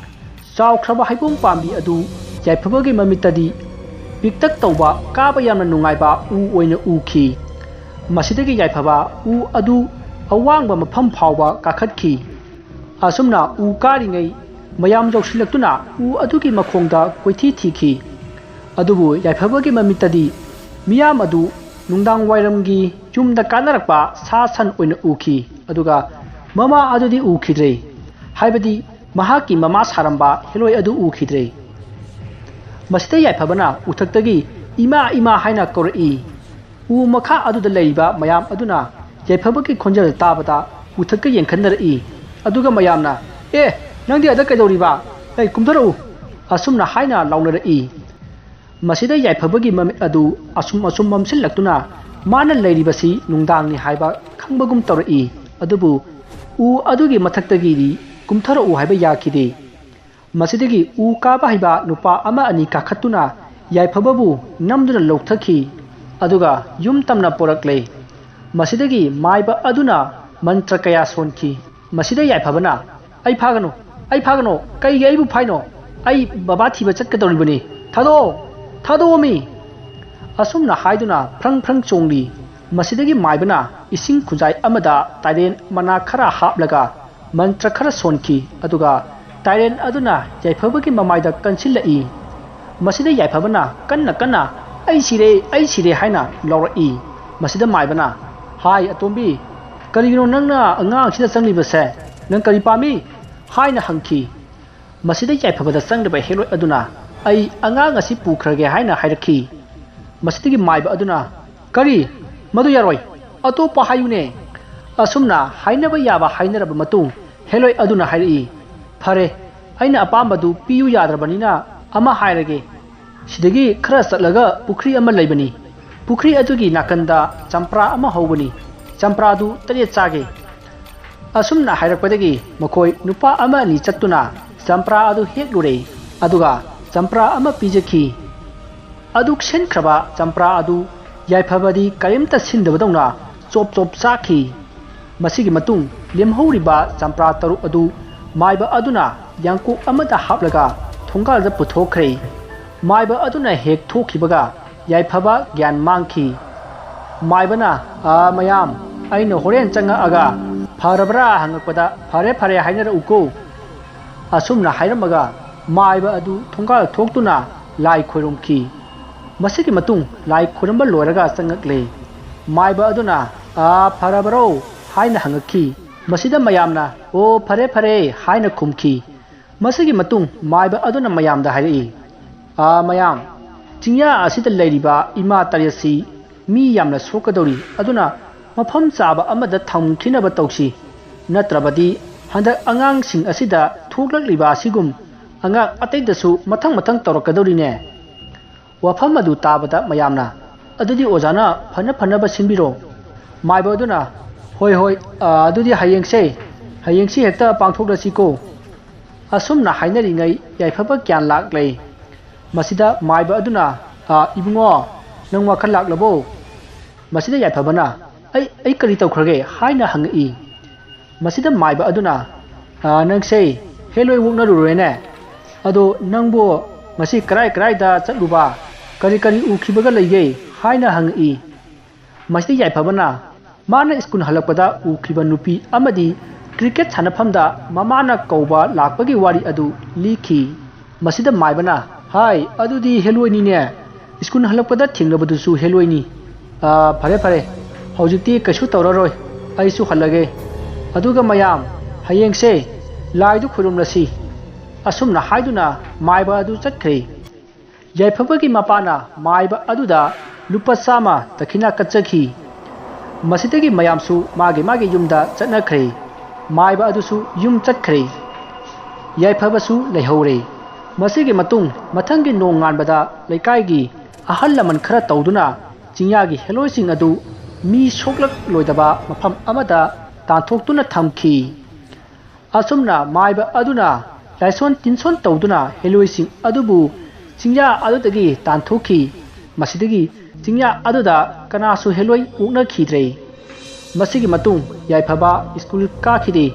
ꯆꯥꯎꯈ꯭ꯔꯕ ꯍꯩꯕꯣꯡ ꯄꯥꯝꯕꯤ ꯑꯗꯨ ꯌꯥꯏꯐꯕꯒꯤ ꯃꯃꯤꯠꯇꯗꯤ ꯄꯤꯛꯇꯛ ꯇꯧꯕ, ꯀꯥꯕ ꯌꯥꯝꯅ ꯅꯨꯡꯉꯥꯏꯕ ꯎ ꯑꯣꯏꯅ ꯎꯈꯤ꯫ ꯃꯁꯤꯗꯒꯤ ꯌꯥꯏꯐꯕ ꯎ ꯑꯗꯨ ꯑꯋꯥꯡꯕ ꯃꯐꯝ ꯐꯥꯎꯕ ꯀꯥꯈꯠꯈꯤ꯫ ꯑꯁꯨꯝꯅ ꯎ ꯀꯥꯔꯤꯉꯩ ꯃꯌꯥꯝ ꯌꯧꯁꯤꯜꯂꯛꯇꯨꯅ ꯎ ꯑꯗꯨꯒꯤ ꯃꯈꯣꯡꯗ ꯀꯣꯏꯊꯤ ꯊꯤꯈꯤ꯫ ꯑꯗꯨꯕꯨ ꯌꯥꯏꯐꯕꯒꯤ ꯃꯃꯤꯠꯇꯗꯤ ꯃꯤꯌꯥꯝ ꯑꯗꯨ ꯅꯨꯡꯗꯥꯡ ꯋꯥꯏꯔꯝꯒꯤ ꯌꯨꯝꯗ ꯀꯥꯅꯔꯛꯄ ꯁꯥ ꯁꯟ ꯑꯣꯏꯅ ꯎꯈꯤ꯫ ꯑꯗꯨꯒ ꯃꯃꯥ ꯑꯗꯨꯗꯤ ꯎꯈꯤꯗ꯭ꯔꯦ꯫ ꯍꯥꯏꯕꯗꯤ ꯃꯍꯥꯛꯀꯤ ꯃꯃꯥ ꯁꯥꯔꯝꯕ ꯍꯦꯂꯣꯏ ꯑꯗꯨ ꯎꯈꯤꯗ꯭ꯔꯦ꯫ ꯃꯁꯤꯗ ꯌꯥꯏꯐꯕꯅ ꯎꯊꯛꯇꯒꯤ "ꯏꯃꯥ, ꯏꯃꯥ" ꯍꯥꯏꯅ ꯀꯧꯔꯛꯏ꯫ ꯎ ꯃꯈꯥ ꯑꯗꯨꯗ ꯂꯩꯔꯤꯕ ꯃꯌꯥꯝ ꯑꯗꯨꯅ ꯌꯥꯏꯐꯕꯒꯤ ꯈꯣꯟꯖꯦꯜ ꯇꯥꯕꯗ ꯎꯊꯛꯀ ꯌꯦꯡꯈꯠꯅꯔꯛꯏ꯫ ꯑꯗꯨꯒ ꯃꯌꯥꯝꯅ, "ꯑꯦ, ꯅꯪꯗꯤ ꯑꯗ ꯀꯩꯗꯧꯔꯤꯕ? ꯑꯩ ꯀꯨꯝꯊꯔꯛꯎ!" ꯑꯁꯨꯝꯅ ꯍꯥꯏꯅ ꯂꯥꯎꯅꯔꯛꯏ꯫ ꯃꯁꯤꯗ ꯌꯥꯏꯐꯕꯒꯤ ꯃꯃꯤꯠ ꯑꯗꯨ ꯑꯁꯨꯝ ꯑꯁꯨꯝ ꯃꯝꯁꯤꯜꯂꯛꯇꯨꯅ ꯃꯥꯅ ꯂꯩꯔꯤꯕꯁꯤ ꯅꯨꯡꯗꯥꯡꯅꯤ ꯍꯥꯏꯕ ꯈꯪꯕꯒꯨꯝ ꯇꯧꯔꯛꯏ꯫ ꯑꯗꯨꯕꯨ ꯎ ꯑꯗꯨꯒꯤ ꯃꯊꯛꯇꯒꯤꯗꯤ ꯀꯨꯝꯊꯔꯛꯎ ꯍꯥꯏꯕ ꯌꯥꯈꯤꯗꯦ꯫ ꯃꯁꯤꯗꯒꯤ ꯎ ꯀꯥꯕ ꯍꯩꯕ ꯅꯨꯄꯥ ꯑꯃ ꯑꯅꯤ ꯀꯥꯈꯠꯇꯨꯅ ꯌꯥꯏꯐꯕꯕꯨ ꯅꯝꯗꯨꯅ ꯂꯧꯊꯈꯤ꯫ ꯑꯗꯨꯒ ꯌꯨꯝ ꯇꯝꯅ ꯄꯣꯔꯛꯂꯦ꯫ ꯃꯁꯤꯗꯒꯤ ꯃꯥꯏꯕ ꯑꯗꯨꯅ ꯃꯟꯇ꯭ꯔ ꯀꯌꯥ ꯁꯣꯟꯈꯤ꯫ ꯃꯁꯤꯗ ꯌꯥꯏꯐꯕꯅ, "ꯑꯩ ꯐꯥꯒꯅꯨ, ꯑꯩ ꯐꯥꯒꯅꯨ, ꯀꯩꯒꯤ ꯑꯩꯕꯨ ꯐꯥꯏꯅꯣ? ꯑꯩ ꯕꯕꯥ ꯊꯤꯕ ꯆꯠꯀꯗꯧꯔꯤꯕꯅꯤ꯫ ꯊꯥꯗꯣꯛꯑꯣ, ꯊꯥꯗꯣꯛꯑꯣ ꯃꯤ!" ꯑꯁꯨꯝꯅ ꯍꯥꯏꯗꯨꯅ ꯐ꯭ꯔꯪ ꯐ꯭ꯔꯪ ꯆꯣꯡꯂꯤ꯫ ꯃꯁꯤꯗꯒꯤ ꯃꯥꯏꯕꯅ ꯏꯁꯤꯡ ꯈꯨꯖꯥꯏ ꯑꯃꯗ ꯇꯥꯏꯔꯦꯟ ꯃꯅꯥ ꯈꯔ ꯍꯥꯞꯂꯒ ꯃꯟꯇ꯭ꯔ ꯈꯔ ꯁꯣꯟꯈꯤ꯫ ꯑꯗꯨꯒ ꯇꯥꯏꯔꯦꯟ ꯑꯗꯨꯅ ꯌꯥꯏꯐꯕꯒꯤ ꯃꯃꯥꯏꯗ ꯀꯟꯁꯤꯜꯂꯛꯏ꯫ ꯃꯁꯤꯗ ꯌꯥꯏꯐꯕꯅ ꯀꯟꯅ ꯀꯟꯅ, "ꯑꯩ ꯁꯤꯔꯦ, ꯑꯩ ꯁꯤꯔꯦ" ꯍꯥꯏꯅ ꯂꯥꯎꯔꯛꯏ꯫ ꯃꯁꯤꯗ ꯃꯥꯏꯕꯅ, "ꯍꯥꯏ ꯑꯇꯣꯝꯕꯤ, ꯀꯔꯤꯒꯤꯅꯣ ꯅꯪꯅ ꯑꯉꯥꯡꯁꯤꯗ ꯆꯪꯂꯤꯕꯁꯦ? ꯅꯪ ꯀꯔꯤ ꯄꯥꯝꯃꯤ?" ꯍꯥꯏꯅ ꯍꯪꯈꯤ꯫ ꯃꯁꯤꯗ ꯌꯥꯏꯐꯕꯗ ꯆꯪꯂꯤꯕ ꯍꯦꯂꯣꯏ ꯑꯗꯨꯅ, "ꯑꯩ ꯑꯉꯥꯡ ꯑꯁꯤ ꯄꯨꯈ꯭ꯔꯒꯦ" ꯍꯥꯏꯅ ꯍꯥꯏꯔꯛꯈꯤ꯫ ꯃꯁꯤꯗꯒꯤ ꯃꯥꯏꯕ ꯑꯗꯨꯅ, "ꯀꯔꯤ? ꯃꯗꯨ ꯌꯥꯔꯣꯏ, ꯑꯇꯣꯞꯄ ꯍꯥꯏꯌꯨꯅꯦ!" ꯑꯁꯨꯝꯅ ꯍꯥꯏꯅꯕ ꯌꯥꯕ ꯍꯥꯏꯅꯔꯕ ꯃꯇꯨꯡ ꯍꯦꯂꯣꯏ ꯑꯗꯨꯅ ꯍꯥꯏꯔꯛꯏ, "ꯐꯔꯦ, ꯑꯩꯅ ꯑꯄꯥꯝꯕꯗꯨ ꯄꯤꯌꯨ ꯌꯥꯗ꯭ꯔꯕꯅꯤꯅ ꯑꯃ ꯍꯥꯏꯔꯒꯦ꯫ ꯁꯤꯗꯒꯤ ꯈꯔ ꯆꯠꯂꯒ ꯄꯨꯈ꯭ꯔꯤ ꯑꯃ ꯂꯩꯕꯅꯤ꯫ ꯄꯨꯈ꯭ꯔꯤ ꯑꯗꯨꯒꯤ ꯅꯥꯀꯟꯗ ꯆꯝꯄ꯭ꯔꯥ ꯑꯃ ꯍꯧꯕꯅꯤ꯫ ꯆꯝꯄ꯭ꯔꯥꯗꯨ ꯇꯔꯦꯠ ꯆꯥꯒꯦ꯫" ꯑꯁꯨꯝꯅ ꯍꯥꯏꯔꯛꯄꯗꯒꯤ ꯃꯈꯣꯏ ꯅꯨꯄꯥ ꯑꯃ ꯑꯅꯤ ꯆꯠꯇꯨꯅ ꯆꯝꯄ꯭ꯔꯥ ꯑꯗꯨ ꯍꯦꯛꯂꯨꯔꯦ꯫ ꯑꯗꯨꯒ ꯆꯝꯄ꯭ꯔꯥ ꯑꯃ ꯄꯤꯖꯈꯤ꯫ ꯑꯗꯨꯛ ꯁꯤꯟꯈ꯭ꯔꯕ ꯆꯝꯄ꯭ꯔꯥ ꯑꯗꯨ ꯌꯥꯏꯐꯕꯗꯤ ꯀꯔꯤꯝꯇ ꯁꯤꯟꯗꯕꯗꯧꯅ ꯆꯣꯞ ꯆꯣꯞ ꯆꯥꯈꯤ꯫ ꯃꯁꯤꯒꯤ ꯃꯇꯨꯡ ꯂꯦꯝꯍꯧꯔꯤꯕ ꯆꯝꯄ꯭ꯔꯥ ꯇꯔꯨꯛ ꯑꯗꯨ ꯃꯥꯏꯕ ꯑꯗꯨꯅ ꯌꯥꯡꯀꯣꯛ ꯑꯃꯗ ꯍꯥꯞꯂꯒ ꯊꯣꯡꯒꯥꯜꯗ ꯄꯨꯊꯣꯛꯈ꯭ꯔꯦ꯫ ꯃꯥꯏꯕ ꯑꯗꯨꯅ ꯍꯦꯛ ꯊꯣꯛꯈꯤꯕꯒ ꯌꯥꯏꯐꯕ ꯒ꯭ꯌꯥꯟ ꯃꯥꯡꯈꯤ꯫ ꯃꯥꯏꯕꯅ, "ꯑꯥ, ꯃꯌꯥꯝ, ꯑꯩꯅ ꯍꯣꯔꯦꯟ ꯆꯪꯉꯛꯑꯒ "ꯐꯔꯕ꯭ꯔꯥ?" ꯍꯪꯉꯛꯄꯗ, "ꯐꯔꯦ, ꯐꯔꯦ, ꯍꯥꯏꯅꯔꯛꯎꯀꯣ"꯫ ꯑꯁꯨꯝꯅ ꯍꯥꯏꯔꯝꯃꯒ ꯃꯥꯏꯕ ꯑꯗꯨ ꯊꯣꯡꯒꯥꯜ ꯊꯣꯛꯇꯨꯅ ꯂꯥꯏ ꯈꯣꯏꯔꯨꯝꯈꯤ꯫ ꯃꯁꯤꯒꯤ ꯃꯇꯨꯡ ꯂꯥꯏ ꯈꯣꯏꯔꯝꯕ ꯂꯣꯏꯔꯒ ꯆꯪꯉꯛꯂꯦ꯫ ꯃꯥꯏꯕ ꯑꯗꯨꯅ, "ꯑꯥ, ꯐꯔꯕꯔꯣ?" ꯍꯥꯏꯅ ꯍꯪꯉꯛꯈꯤ꯫ ꯃꯁꯤꯗ ꯃꯌꯥꯝꯅ, "ꯑꯣ, ꯐꯔꯦ, ꯐꯔꯦ" ꯍꯥꯏꯅ ꯈꯨꯝꯈꯤ꯫ ꯃꯁꯤꯒꯤ ꯃꯇꯨꯡ ꯃꯥꯏꯕ ꯑꯗꯨꯅ ꯃꯌꯥꯝꯗ ꯍꯥꯏꯔꯛꯏ, "ꯑꯥ, ꯃꯌꯥꯝ, ꯆꯤꯡꯌꯥ ꯑꯁꯤꯗ ꯂꯩꯔꯤꯕ ꯏꯃꯥ ꯇꯔꯦꯠꯁꯤ ꯃꯤ ꯌꯥꯝꯅ ꯁꯣꯛꯀꯗꯧꯔꯤ, ꯑꯗꯨꯅ ꯃꯐꯝ ꯆꯥꯕ ꯑꯃꯗ ꯊꯝꯈꯤꯅꯕ ꯇꯧꯁꯤ꯫ ꯅꯠꯇ꯭ꯔꯕꯗꯤ ꯍꯟꯗꯛ ꯑꯉꯥꯡꯁꯤꯡ ꯑꯁꯤꯗ ꯊꯣꯛꯂꯛꯂꯤꯕ ꯑꯁꯤꯒꯨꯝ ꯑꯉꯥꯡ ꯑꯇꯩꯗꯁꯨ ꯃꯊꯪ ꯃꯊꯪ ꯇꯧꯔꯛꯀꯗꯧꯔꯤꯅꯦ"꯫ ꯋꯥꯐꯝ ꯑꯗꯨ ꯇꯥꯕꯗ ꯃꯌꯥꯝꯅ, "ꯑꯗꯨꯗꯤ ꯑꯣꯖꯥꯅ ꯐꯅ ꯐꯅꯕ ꯁꯤꯟꯕꯤꯔꯣ"꯫ ꯃꯥꯏꯕ ꯑꯗꯨꯅ, "ꯍꯣꯏ, ꯍꯣꯏ, ꯑ, ꯑꯗꯨꯗꯤ ꯍꯌꯦꯡꯁꯦ, ꯍꯌꯦꯡꯁꯤ ꯍꯦꯛꯇ ꯄꯥꯡꯊꯣꯛꯂꯁꯤꯀꯣ"꯫ ꯑꯁꯨꯝꯅ ꯍꯥꯏꯅꯔꯤꯉꯩ ꯌꯥꯏꯐꯕ ꯒ꯭ꯌꯥꯟ ꯂꯥꯛꯂꯦ꯫ ꯃꯁꯤꯗ ꯃꯥꯏꯕ ꯑꯗꯨꯅ, "ꯑ, ꯏꯕꯨꯡꯉꯣ, ꯅꯪ ꯋꯥꯈꯜ ꯂꯥꯛꯂꯕꯣ?" ꯃꯁꯤꯗ ꯌꯥꯏꯐꯕꯅ, "ꯑꯩ, ꯑꯩ ꯀꯔꯤ ꯇꯧꯈ꯭ꯔꯒꯦ?" ꯍꯥꯏꯅ ꯍꯪꯉꯛꯏ꯫ ꯃꯁꯤꯗ ꯃꯥꯏꯕ ꯑꯗꯨꯅ, "ꯑ, ꯅꯪꯁꯦ ꯍꯦꯂꯣꯏ ꯑꯣꯛꯅꯔꯨꯔꯦꯅꯦ꯫ ꯑꯗꯣ ꯅꯪꯕꯨ ꯉꯁꯤ ꯀꯔꯥꯏ ꯀꯔꯥꯏꯗ ꯆꯠꯂꯨꯕ, ꯀꯔꯤ ꯀꯔꯤ ꯎꯈꯤꯕꯒ ꯂꯩꯒꯦ?" ꯍꯥꯏꯅ ꯍꯪꯉꯛꯏ꯫ ꯃꯁꯤꯗ ꯌꯥꯏꯐꯕꯅ ꯃꯥꯅ ꯁ꯭ꯀꯨꯜ ꯍꯜꯂꯛꯄꯗ ꯎꯈꯤꯕ ꯅꯨꯄꯤ ꯑꯃꯗꯤ ꯀ꯭ꯔꯤꯀꯦꯠ ꯁꯥꯟꯅꯐꯝꯗ ꯃꯃꯥꯅ ꯀꯧꯕ ꯂꯥꯛꯄꯒꯤ ꯋꯥꯔꯤ ꯑꯗꯨ ꯂꯤꯈꯤ꯫ ꯃꯁꯤꯗ ꯃꯥꯏꯕꯅ, "ꯍꯥꯏ, ꯑꯗꯨꯗꯤ ꯍꯦꯂꯣꯏꯅꯤꯅꯦ꯫ ꯁ꯭ꯀꯨꯜ ꯍꯜꯂꯛꯄꯗ ꯊꯦꯡꯅꯕꯗꯨꯁꯨ ꯍꯦꯂꯣꯏꯅꯤ꯫ ꯑꯥ, ꯐꯔꯦ, ꯐꯔꯦ, ꯍꯧꯖꯤꯛꯇꯤ ꯀꯩꯁꯨ ꯇꯧꯔꯔꯣꯏ, ꯑꯩꯁꯨ ꯍꯜꯂꯒꯦ꯫ ꯑꯗꯨꯒ ꯃꯌꯥꯝ, ꯍꯌꯦꯡꯁꯦ ꯂꯥꯏꯗꯨ ꯈꯨꯔꯨꯝꯂꯁꯤ"꯫ ꯑꯁꯨꯝꯅ ꯍꯥꯏꯗꯨꯅ ꯃꯥꯏꯕ ꯑꯗꯨ ꯆꯠꯈ꯭ꯔꯦ꯫ ꯌꯥꯏꯐꯕꯒꯤ ꯃꯄꯥꯅ ꯃꯥꯏꯕ ꯑꯗꯨꯗ ꯂꯨꯄꯥ ꯆꯥꯝꯃ ꯗꯈꯤꯅꯥ ꯀꯠꯆꯈꯤ꯫ ꯃꯁꯤꯗꯒꯤ ꯃꯌꯥꯝꯁꯨ ꯃꯥꯒꯤ ꯃꯥꯒꯤ ꯌꯨꯝꯗ ꯆꯠꯅꯈ꯭ꯔꯦ꯫ ꯃꯥꯏꯕ ꯑꯗꯨꯁꯨ ꯌꯨꯝ ꯆꯠꯈ꯭ꯔꯦ꯫ ꯌꯥꯏꯐꯕꯁꯨ ꯂꯩꯍꯧꯔꯦ꯫ ꯃꯁꯤꯒꯤ ꯃꯇꯨꯡ ꯃꯊꯪꯒꯤ ꯅꯣꯡꯉꯥꯟꯕꯗ ꯂꯩꯀꯥꯏꯒꯤ ꯑꯍꯜ ꯂꯃꯟ ꯈꯔ ꯇꯧꯗꯨꯅ ꯆꯤꯡꯌꯥꯒꯤ ꯍꯦꯂꯣꯏꯁꯤꯡ ꯑꯗꯨ ꯃꯤ ꯁꯣꯛꯂꯛꯂꯣꯏꯗꯕ ꯃꯐꯝ ꯑꯃꯗ ꯇꯥꯟꯊꯣꯛꯇꯨꯅ ꯊꯝꯈꯤ꯫ ꯑꯁꯨꯝꯅ ꯃꯥꯏꯕ ꯑꯗꯨꯅ ꯂꯥꯏꯁꯣꯟ ꯇꯤꯟꯁꯣꯟ ꯇꯧꯗꯨꯅ ꯍꯦꯂꯣꯏꯁꯤꯡ ꯑꯗꯨꯕꯨ ꯆꯤꯡꯌꯥ ꯑꯗꯨꯗꯒꯤ ꯇꯥꯟꯊꯣꯛꯈꯤ꯫ ꯃꯁꯤꯗꯒꯤ ꯆꯤꯡꯌꯥ ꯑꯗꯨꯗ ꯀꯅꯥꯁꯨ ꯍꯦꯂꯣꯏ ꯑꯣꯛꯅꯈꯤꯗ꯭ꯔꯦ꯫ ꯃꯁꯤꯒꯤ ꯃꯇꯨꯡ ꯌꯥꯏꯐꯕ ꯁ꯭ꯀꯨꯜ ꯀꯥꯈꯤꯗꯦ꯫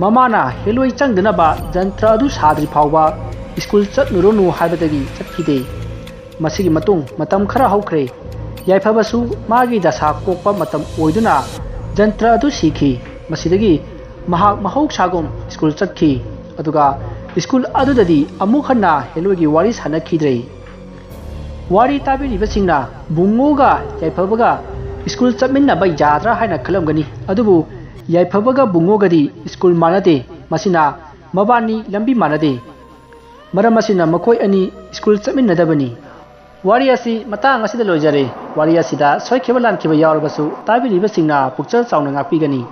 ꯃꯃꯥꯅ ꯍꯦꯂꯣꯏ ꯆꯪꯗꯅꯕ ꯖꯟꯇ꯭ꯔ ꯑꯗꯨ ꯁꯥꯗ꯭ꯔꯤ ꯐꯥꯎꯕ ꯁ꯭ꯀꯨꯜ ꯆꯠꯂꯨꯔꯅꯨ ꯍꯥꯏꯕꯗꯒꯤ ꯆꯠꯈꯤꯗꯦ꯫ ꯃꯁꯤꯒꯤ ꯃꯇꯨꯡ ꯃꯇꯝ ꯈꯔ ꯍꯧꯈ꯭ꯔꯦ꯫ ꯌꯥꯏꯐꯕꯁꯨ ꯃꯥꯒꯤ ꯗꯁꯥ ꯀꯣꯛꯄ ꯃꯇꯝ ꯑꯣꯏꯗꯨꯅ ꯖꯟꯇ꯭ꯔ ꯑꯗꯨ ꯁꯤꯈꯤ꯫ ꯃꯁꯤꯗꯒꯤ ꯃꯍꯥꯛ ꯃꯍꯧꯁꯥꯒꯨꯝ ꯁ꯭ꯀꯨꯜ ꯆꯠꯈꯤ꯫ ꯑꯗꯨꯒ ꯁ꯭ꯀꯨꯜ ꯑꯗꯨꯗꯗꯤ ꯑꯃꯨꯛ ꯍꯟꯅ ꯍꯦꯂꯣꯏꯒꯤ ꯋꯥꯔꯤ ꯁꯥꯟꯅꯈꯤꯗ꯭ꯔꯦ꯫ ꯋꯥꯔꯤ ꯇꯥꯕꯤꯔꯤꯕꯁꯤꯡꯅ ꯕꯨꯡꯉꯣꯒ ꯌꯥꯏꯐꯕꯒ ꯁ꯭ꯀꯨꯜ ꯆꯠꯃꯤꯟꯅꯕ ꯌꯥꯗ꯭ꯔꯥ ꯍꯥꯏꯅ ꯈꯜꯂꯝꯒꯅꯤ꯫ ꯑꯗꯨꯕꯨ ꯌꯥꯏꯐꯕꯒ ꯕꯨꯡꯉꯣꯒꯗꯤ ꯁ꯭ꯀꯨꯜ ꯃꯥꯟꯅꯗꯦ꯫ ꯃꯁꯤꯅ ꯃꯕꯥꯅꯤ ꯂꯝꯕꯤ ꯃꯥꯟꯅꯗꯦ꯫ ꯃꯔꯝ ꯑꯁꯤꯅ ꯃꯈꯣꯏ ꯑꯅꯤ ꯁ꯭ꯀꯨꯜ ꯆꯠꯃꯤꯟꯅꯗꯕꯅꯤ꯫ ꯋꯥꯔꯤ ꯑꯁꯤ ꯃꯇꯥꯡ ꯑꯁꯤꯗ ꯂꯣꯏꯖꯔꯦ꯫ ꯋꯥꯔꯤ ꯑꯁꯤꯗ ꯁꯣꯏꯈꯤꯕ ꯂꯥꯟꯈꯤꯕ ꯌꯥꯎꯔꯕꯁꯨ ꯇꯥꯕꯤꯔꯤꯕꯁꯤꯡꯅ ꯄꯨꯛꯆꯦꯜ ꯆꯥꯎꯅ ꯉꯥꯛꯄꯤꯒꯅꯤ꯫